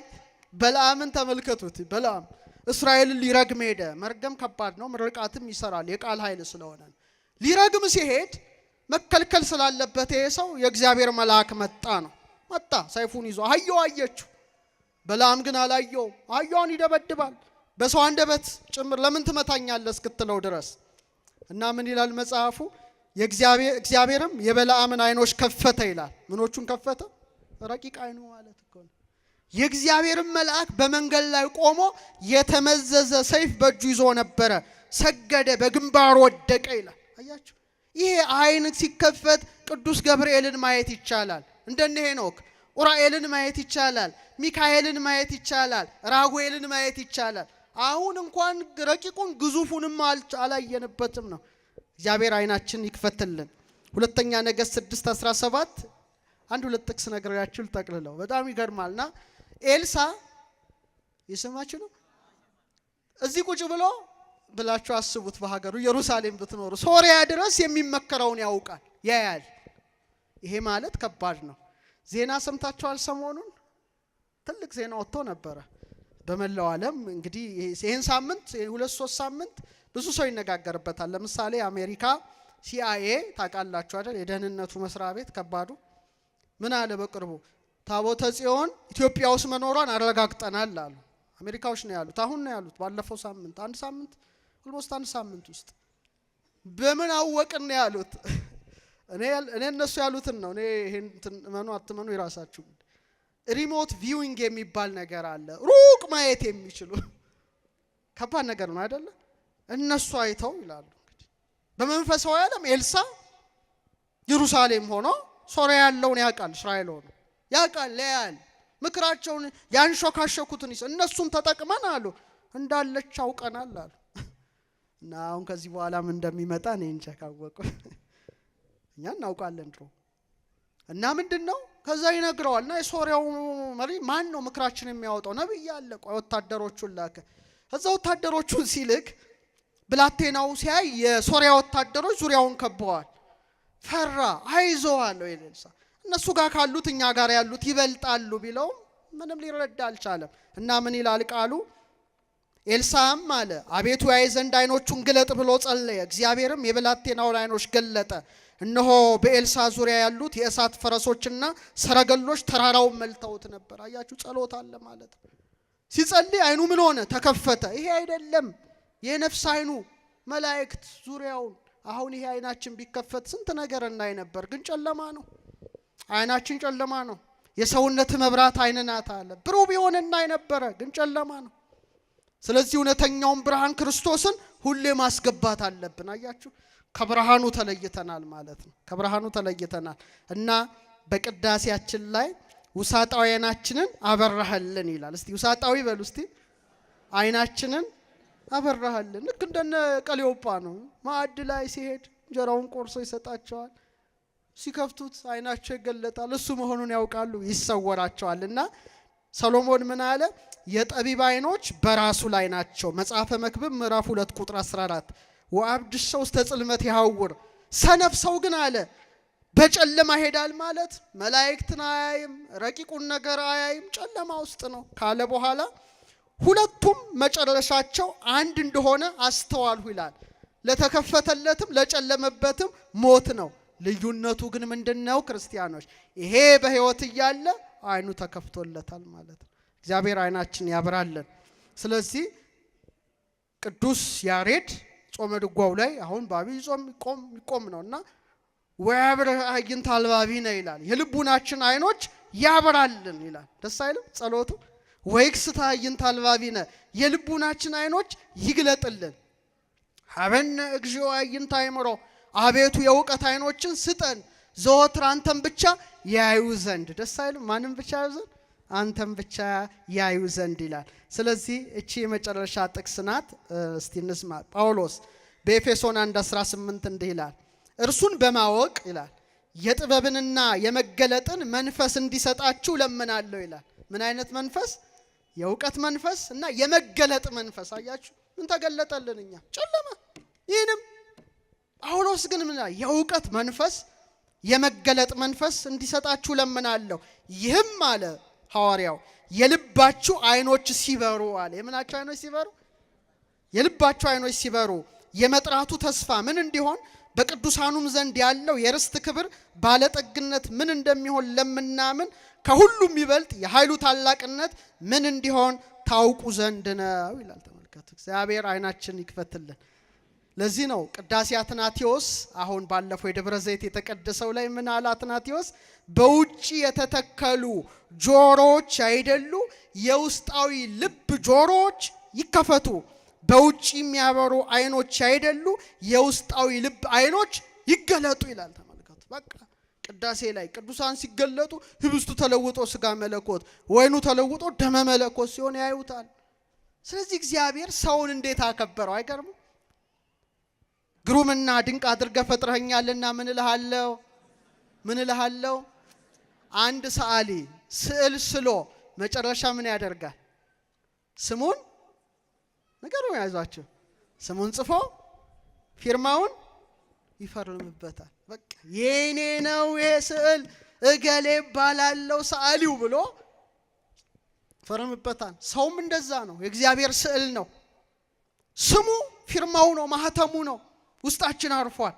በለዓምን ተመልከቱት። በለዓም እስራኤልን ሊረግም ሄደ። መርገም ከባድ ነው፣ ምርቃትም ይሰራል የቃል ኃይል ስለሆነ። ሊረግም ሲሄድ መከልከል ስላለበት ይሄ ሰው የእግዚአብሔር መልአክ መጣ ነው። መጣ ሰይፉን ይዞ፣ አህያው አየችው። በለዓም ግን አላየውም። አህያዋን ይደበድባል በሰው አንደበት ጭምር፣ ለምን ትመታኛለህ እስክትለው ድረስ። እና ምን ይላል መጽሐፉ? እግዚአብሔርም የበለዓምን አይኖች ከፈተ ይላል። ምኖቹን ከፈተ? ረቂቅ አይኑ ማለት እኮ ነው። የእግዚአብሔርም መልአክ በመንገድ ላይ ቆሞ የተመዘዘ ሰይፍ በእጁ ይዞ ነበረ። ሰገደ፣ በግንባሩ ወደቀ ይላል። አያችሁ? ይሄ አይን ሲከፈት ቅዱስ ገብርኤልን ማየት ይቻላል። እንደነ ሄኖክ ኡራኤልን ማየት ይቻላል። ሚካኤልን ማየት ይቻላል። ራጉኤልን ማየት ይቻላል። አሁን እንኳን ረቂቁን ግዙፉንም አላየንበትም ነው። እግዚአብሔር አይናችን ይክፈትልን። ሁለተኛ ነገሥት 6:17 አንድ ሁለት ጥቅስ ነግሬያችሁ ልጠቅልለው። በጣም ይገርማልና ኤልሳ የሰማችሁ ነው። እዚህ ቁጭ ብሎ ብላችሁ አስቡት። በሀገሩ ኢየሩሳሌም ብትኖሩ ሶሪያ ድረስ የሚመከረውን ያውቃል፣ ያያል። ይሄ ማለት ከባድ ነው። ዜና ሰምታችኋል? ሰሞኑን ትልቅ ዜና ወጥቶ ነበረ በመላው ዓለም። እንግዲህ ይሄን ሳምንት 2-3 ሳምንት ብዙ ሰው ይነጋገርበታል። ለምሳሌ አሜሪካ CIA ታውቃላችሁ አይደል? የደህንነቱ መስሪያ ቤት ከባዱ ምን አለ በቅርቡ? ታቦተ ጽዮን ኢትዮጵያ ውስጥ መኖሯን አረጋግጠናል አሉ። አሜሪካዎች ነው ያሉት። አሁን ነው ያሉት። ባለፈው ሳምንት አንድ ሳምንት almost አንድ ሳምንት ውስጥ በምን አወቅን ነው ያሉት። እኔ እነሱ ያሉትን ነው። እኔ ይሄን እመኑ አትመኑ የራሳችሁ ጉዳይ። remote viewing የሚባል ነገር አለ። ሩቅ ማየት የሚችሉ ከባድ ነገር ነው አይደለ? እነሱ አይተው ይላሉ። እንግዲህ በመንፈሳዊ ዓለም ኤልሳ ኢየሩሳሌም ሆኖ ሶሪያ ያለውን ያውቃል፣ እስራኤል ሆኖ ያውቃል፣ ያያል። ምክራቸውን ያንሾካሾኩትን እነሱን ተጠቅመን አሉ እንዳለች አውቀናል አሉ። እና አሁን ከዚህ በኋላ ምን እንደሚመጣ እኔ እንጃ፣ ካወቁ እኛ እናውቃለን ድሮ። እና ምንድነው ከዛ ይነግረዋል። እና የሶሪያው መሪ ማን ነው ምክራችን የሚያወጣው? ነብይ አለ። ቆይ ወታደሮቹን ላከ። ከዛ ወታደሮቹን ሲልክ ብላቴናው ሲያይ የሶሪያ ወታደሮች ዙሪያውን ከበዋል። ፈራ። አይዞህ አለው ኤልሳ። እነሱ ጋር ካሉት እኛ ጋር ያሉት ይበልጣሉ ቢለውም ምንም ሊረዳ አልቻለም። እና ምን ይላል ቃሉ? ኤልሳዕም አለ አቤቱ ያይ ዘንድ ዓይኖቹን ግለጥ ብሎ ጸለየ። እግዚአብሔርም የብላቴናውን ዓይኖች ገለጠ። እነሆ በኤልሳዕ ዙሪያ ያሉት የእሳት ፈረሶችና ሰረገሎች ተራራውን መልተውት ነበር። አያችሁ፣ ጸሎት አለ ማለት ነው። ሲጸልይ ዓይኑ ምን ሆነ? ተከፈተ። ይሄ አይደለም የነፍስ ዓይኑ፣ መላእክት ዙሪያውን። አሁን ይሄ ዓይናችን ቢከፈት ስንት ነገር እናይ ነበር፣ ግን ጨለማ ነው። ዓይናችን ጨለማ ነው። የሰውነት መብራት ዓይን ናት አለ። ብሩህ ቢሆን እናይ ነበረ፣ ግን ጨለማ ነው። ስለዚህ እውነተኛውን ብርሃን ክርስቶስን ሁሌ ማስገባት አለብን። አያችሁ፣ ከብርሃኑ ተለይተናል ማለት ነው። ከብርሃኑ ተለይተናል እና በቅዳሴያችን ላይ ውሳጣዊ ዓይናችንን አበራህልን ይላል። እስቲ ውሳጣዊ በሉ እስቲ። ዓይናችንን አበራህልን። ልክ እንደነ ቀሌዮጳ ነው። ማዕድ ላይ ሲሄድ እንጀራውን ቆርሶ ይሰጣቸዋል። ሲከፍቱት ዓይናቸው ይገለጣል። እሱ መሆኑን ያውቃሉ፣ ይሰወራቸዋል። እና ሰሎሞን ምን አለ? የጠቢብ ዓይኖች በራሱ ላይ ናቸው። መጽሐፈ መክብብ ምዕራፍ 2 ቁጥር 14። ወአብድሰ ውስተ ጽልመት ይሐውር፣ ሰነፍ ሰው ግን አለ በጨለማ ይሄዳል ማለት መላእክትን አያይም፣ ረቂቁን ነገር አያይም፣ ጨለማ ውስጥ ነው ካለ በኋላ ሁለቱም መጨረሻቸው አንድ እንደሆነ አስተዋልሁ ይላል። ለተከፈተለትም ለጨለመበትም ሞት ነው። ልዩነቱ ግን ምንድን ነው? ክርስቲያኖች፣ ይሄ በሕይወት እያለ ዓይኑ ተከፍቶለታል ማለት ነው። እግዚአብሔር ዓይናችን ያብራልን። ስለዚህ ቅዱስ ያሬድ ጾመ ድጓው ላይ አሁን በአብይ ጾም ይቆም ነው እና ወያብርህ አዕይንተ አልባቢነ ይላል። የልቡናችን ዓይኖች ያብራልን ይላል። ደስ አይልም ጸሎቱ? ወይክስተ አዕይንተ አልባቢነ፣ የልቡናችን ዓይኖች ይግለጥልን። ሀበነ እግዚኦ አዕይንተ አእምሮ፣ አቤቱ የእውቀት ዓይኖችን ስጠን ዘወትር አንተን ብቻ ያዩ ዘንድ። ደስ አይልም? ማንም ብቻ ያዩ ዘንድ፣ አንተን ብቻ ያዩ ዘንድ ይላል። ስለዚህ እቺ የመጨረሻ ጥቅስ ናት። እስቲ እንስማ። ጳውሎስ በኤፌሶን 1:18 እንዲህ ይላል፣ እርሱን በማወቅ ይላል የጥበብንና የመገለጥን መንፈስ እንዲሰጣችሁ ለምናለሁ ይላል። ምን አይነት መንፈስ? የእውቀት መንፈስ እና የመገለጥ መንፈስ። አያችሁ፣ ምን ተገለጠልን? እኛ ጨለማ። ይህንም ጳውሎስ ግን ምን የእውቀት መንፈስ የመገለጥ መንፈስ እንዲሰጣችሁ ለምናለሁ። ይህም አለ ሐዋርያው የልባችሁ ዓይኖች ሲበሩ አለ። የምናቸው ዓይኖች ሲበሩ? የልባችሁ ዓይኖች ሲበሩ የመጥራቱ ተስፋ ምን እንዲሆን፣ በቅዱሳኑም ዘንድ ያለው የርስት ክብር ባለጠግነት ምን እንደሚሆን፣ ለምናምን ከሁሉም ይበልጥ የኃይሉ ታላቅነት ምን እንዲሆን ታውቁ ዘንድ ነው ይላል። ተመልከቱ፣ እግዚአብሔር ዓይናችን ይክፈትልን። ለዚህ ነው ቅዳሴ አትናቴዎስ አሁን ባለፈው የደብረ ዘይት የተቀደሰው ላይ ምን አለ አትናቴዎስ? በውጭ የተተከሉ ጆሮዎች አይደሉ የውስጣዊ ልብ ጆሮዎች ይከፈቱ፣ በውጭ የሚያበሩ ዓይኖች አይደሉ የውስጣዊ ልብ ዓይኖች ይገለጡ ይላል። ተመልከቱ። በቃ ቅዳሴ ላይ ቅዱሳን ሲገለጡ ህብስቱ ተለውጦ ስጋ መለኮት፣ ወይኑ ተለውጦ ደመ መለኮት ሲሆን ያዩታል። ስለዚህ እግዚአብሔር ሰውን እንዴት አከበረው? አይገርምም? ግሩምና ድንቅ አድርገህ ፈጥረኸኛልና ምን እልሃለሁ? ምን እልሃለሁ? አንድ ሰዓሊ ስዕል ስሎ መጨረሻ ምን ያደርጋል? ስሙን ነገሩ ያዟቸው። ስሙን ጽፎ ፊርማውን ይፈርምበታል። በቃ የኔ ነው ይሄ ስዕል፣ እገሌ እባላለሁ ሰዓሊው ብሎ ይፈርምበታል። ሰውም እንደዛ ነው። የእግዚአብሔር ስዕል ነው። ስሙ ፊርማው ነው፣ ማህተሙ ነው። ውስጣችን አርፏል።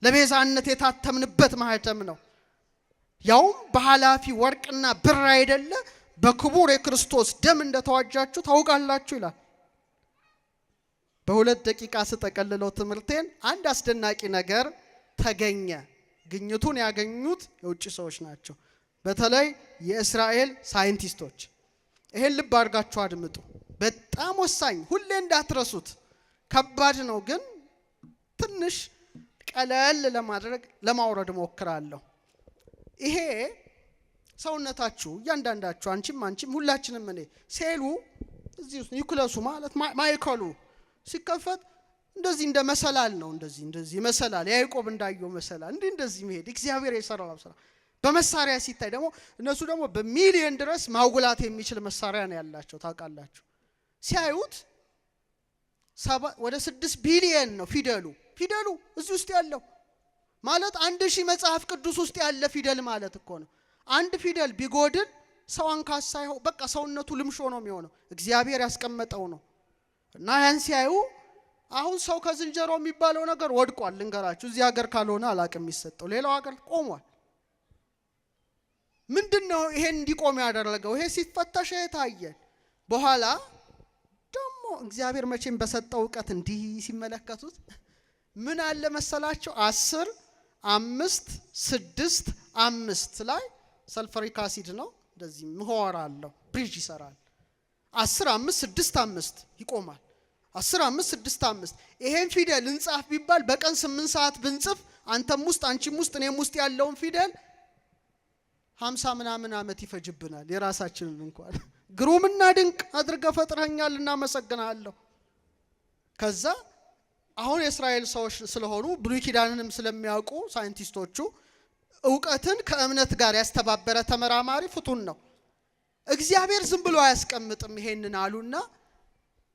ለቤዛነት የታተምንበት ማህተም ነው። ያውም በኃላፊ ወርቅና ብር አይደለ፣ በክቡር የክርስቶስ ደም እንደተዋጃችሁ ታውቃላችሁ ይላል። በ2 ደቂቃ ስጠቀልለው ትምህርቴን አንድ አስደናቂ ነገር ተገኘ። ግኝቱን ያገኙት የውጭ ሰዎች ናቸው፣ በተለይ የእስራኤል ሳይንቲስቶች። ይሄን ልብ አድርጋችሁ አድምጡ። በጣም ወሳኝ፣ ሁሌ እንዳትረሱት። ከባድ ነው ግን ትንሽ ቀለል ለማድረግ ለማውረድ ሞክራለሁ። ይሄ ሰውነታችሁ እያንዳንዳችሁ አንቺም አንቺም ሁላችንም እኔ ሴሉ እዚህ ውስጥ ኒውክለሱ ማለት ማዕከሉ ሲከፈት እንደዚህ እንደ መሰላል ነው። እንደዚህ እንደዚህ መሰላል፣ ያዕቆብ እንዳየው መሰላል እንዲህ እንደዚህ መሄድ እግዚአብሔር የሰራው ስራ በመሳሪያ ሲታይ ደግሞ እነሱ ደግሞ በሚሊዮን ድረስ ማጉላት የሚችል መሳሪያ ነው ያላቸው ታውቃላችሁ። ሲያዩት ወደ 6 ቢሊየን ነው ፊደሉ። ፊደሉ እዚህ ውስጥ ያለው ማለት 1000 መጽሐፍ ቅዱስ ውስጥ ያለ ፊደል ማለት እኮ ነው። አንድ ፊደል ቢጎድል ሰው አንካሳ ይሆን፣ በቃ ሰውነቱ ልምሾ ነው የሚሆነው። እግዚአብሔር ያስቀመጠው ነው። እና ያን ሲያዩ አሁን ሰው ከዝንጀሮ የሚባለው ነገር ወድቋል። ልንገራችሁ፣ እዚህ ሀገር ካልሆነ አላቅም የሚሰጠው፣ ሌላው ሀገር ቆሟል። ምንድን ነው ይሄን እንዲቆም ያደረገው? ይሄ ሲፈተሽ ታየ። በኋላ ደግሞ እግዚአብሔር መቼም በሰጠው እውቀት እንዲህ ሲመለከቱት ምን አለ መሰላቸው? 10 5 6 5 ላይ sulfuric acid ነው፣ እንደዚህ ምህዋር አለው፣ bridge ይሰራል። 10 5 6 5 ይቆማል። 10 5 6 5 ይሄን ፊደል እንጻፍ ቢባል በቀን 8 ሰዓት ብንጽፍ አንተም ውስጥ አንቺም ውስጥ እኔም ውስጥ ያለውን ፊደል 50 ምናምን ዓመት ይፈጅብናል። የራሳችንን እንኳን ግሩምና ድንቅ አድርገህ ፈጥረኸኛል፣ እናመሰግናለሁ። ከዛ አሁን የእስራኤል ሰዎች ስለሆኑ ብሉይ ኪዳንንም ስለሚያውቁ ሳይንቲስቶቹ እውቀትን ከእምነት ጋር ያስተባበረ ተመራማሪ ፍቱን ነው። እግዚአብሔር ዝም ብሎ አያስቀምጥም ይሄንን አሉና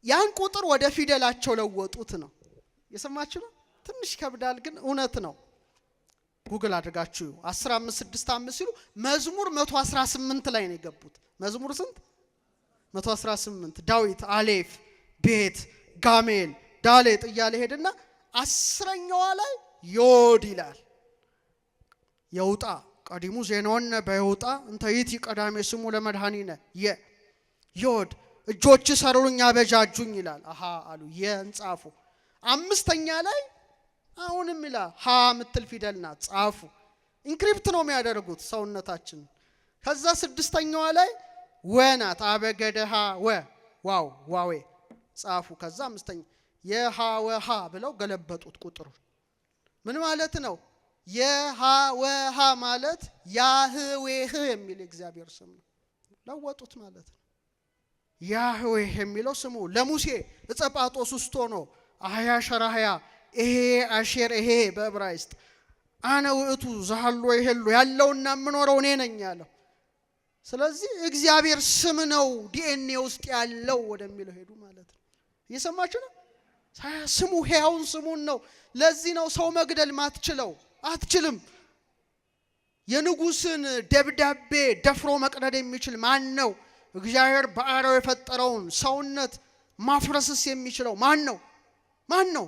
ያን ቁጥር ወደ ፊደላቸው ለወጡት ነው። የሰማችሁ ነው። ትንሽ ይከብዳል፣ ግን እውነት ነው። ጉግል አድርጋችሁ 10 5 6 5 ሲሉ መዝሙር 118 ላይ ነው የገቡት። መዝሙር ስንት? 118። ዳዊት አሌፍ፣ ቤት፣ ጋሜል፣ ዳሌጥ እያለ ሄድና 10ኛዋ ላይ ዮድ ይላል። የውጣ ቀዲሙ ዜናወነ በየውጣ እንተ ይእቲ ቀዳሜ ስሙ ለመድኃኒነ የዮድ እጆች ሰሩኝ አበጃጁኝ ይላል። አሃ አሉ የንጻፉ። 5ኛ ላይ አሁንም ይላል ሀ ምትል ፊደል ናት፣ ጻፉ። encrypt ነው የሚያደርጉት ሰውነታችን። ከዛ 6ኛዋ ላይ ወ ናት፣ አበገደሃ ወ ዋው ዋዌ ጻፉ። ከዛ 5ኛ የሃ ወሃ ብለው ገለበጡት ቁጥሩ። ምን ማለት ነው? የሃ ወሃ ማለት ያህዌህ የሚል የእግዚአብሔር ስም ነው። ለወጡት ማለት ነው። ያህዌህ የሚለው ስሙ ለሙሴ ዕፀ ጳጦስ ውስጥ ሆኖ አህያ ሸራህያ ይሄ አሼር ይሄ በዕብራይስጥ አነ ውእቱ ዘሀሎ ይሄሉ ያለውና የምኖረው እኔ ነኝ ያለው። ስለዚህ እግዚአብሔር ስም ነው ዲኤንኤ ውስጥ ያለው ወደሚለው ሄዱ ማለት ነው። እየሰማችሁ ነው። ስሙ ሕያውን ስሙን ነው። ለዚህ ነው ሰው መግደል ማትችለው፣ አትችልም። የንጉስን ደብዳቤ ደፍሮ መቅደድ የሚችል ማን ነው? እግዚአብሔር በአርአያው የፈጠረውን ሰውነት ማፍረስስ የሚችለው ማን ነው? ማን ነው?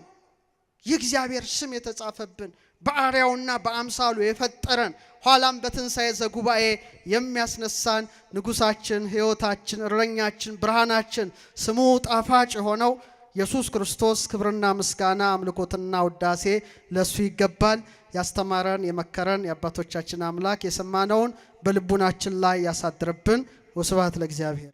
የእግዚአብሔር ስም የተጻፈብን በአርአያውና በአምሳሉ የፈጠረን ኋላም በትንሣኤ ዘጉባኤ የሚያስነሳን ንጉሳችን፣ ሕይወታችን፣ እረኛችን፣ ብርሃናችን ስሙ ጣፋጭ የሆነው ኢየሱስ ክርስቶስ ክብርና ምስጋና አምልኮትና ውዳሴ ለሱ ይገባል። ያስተማረን የመከረን የአባቶቻችን አምላክ የሰማነውን በልቡናችን ላይ ያሳድርብን። ወስብሐት ለእግዚአብሔር።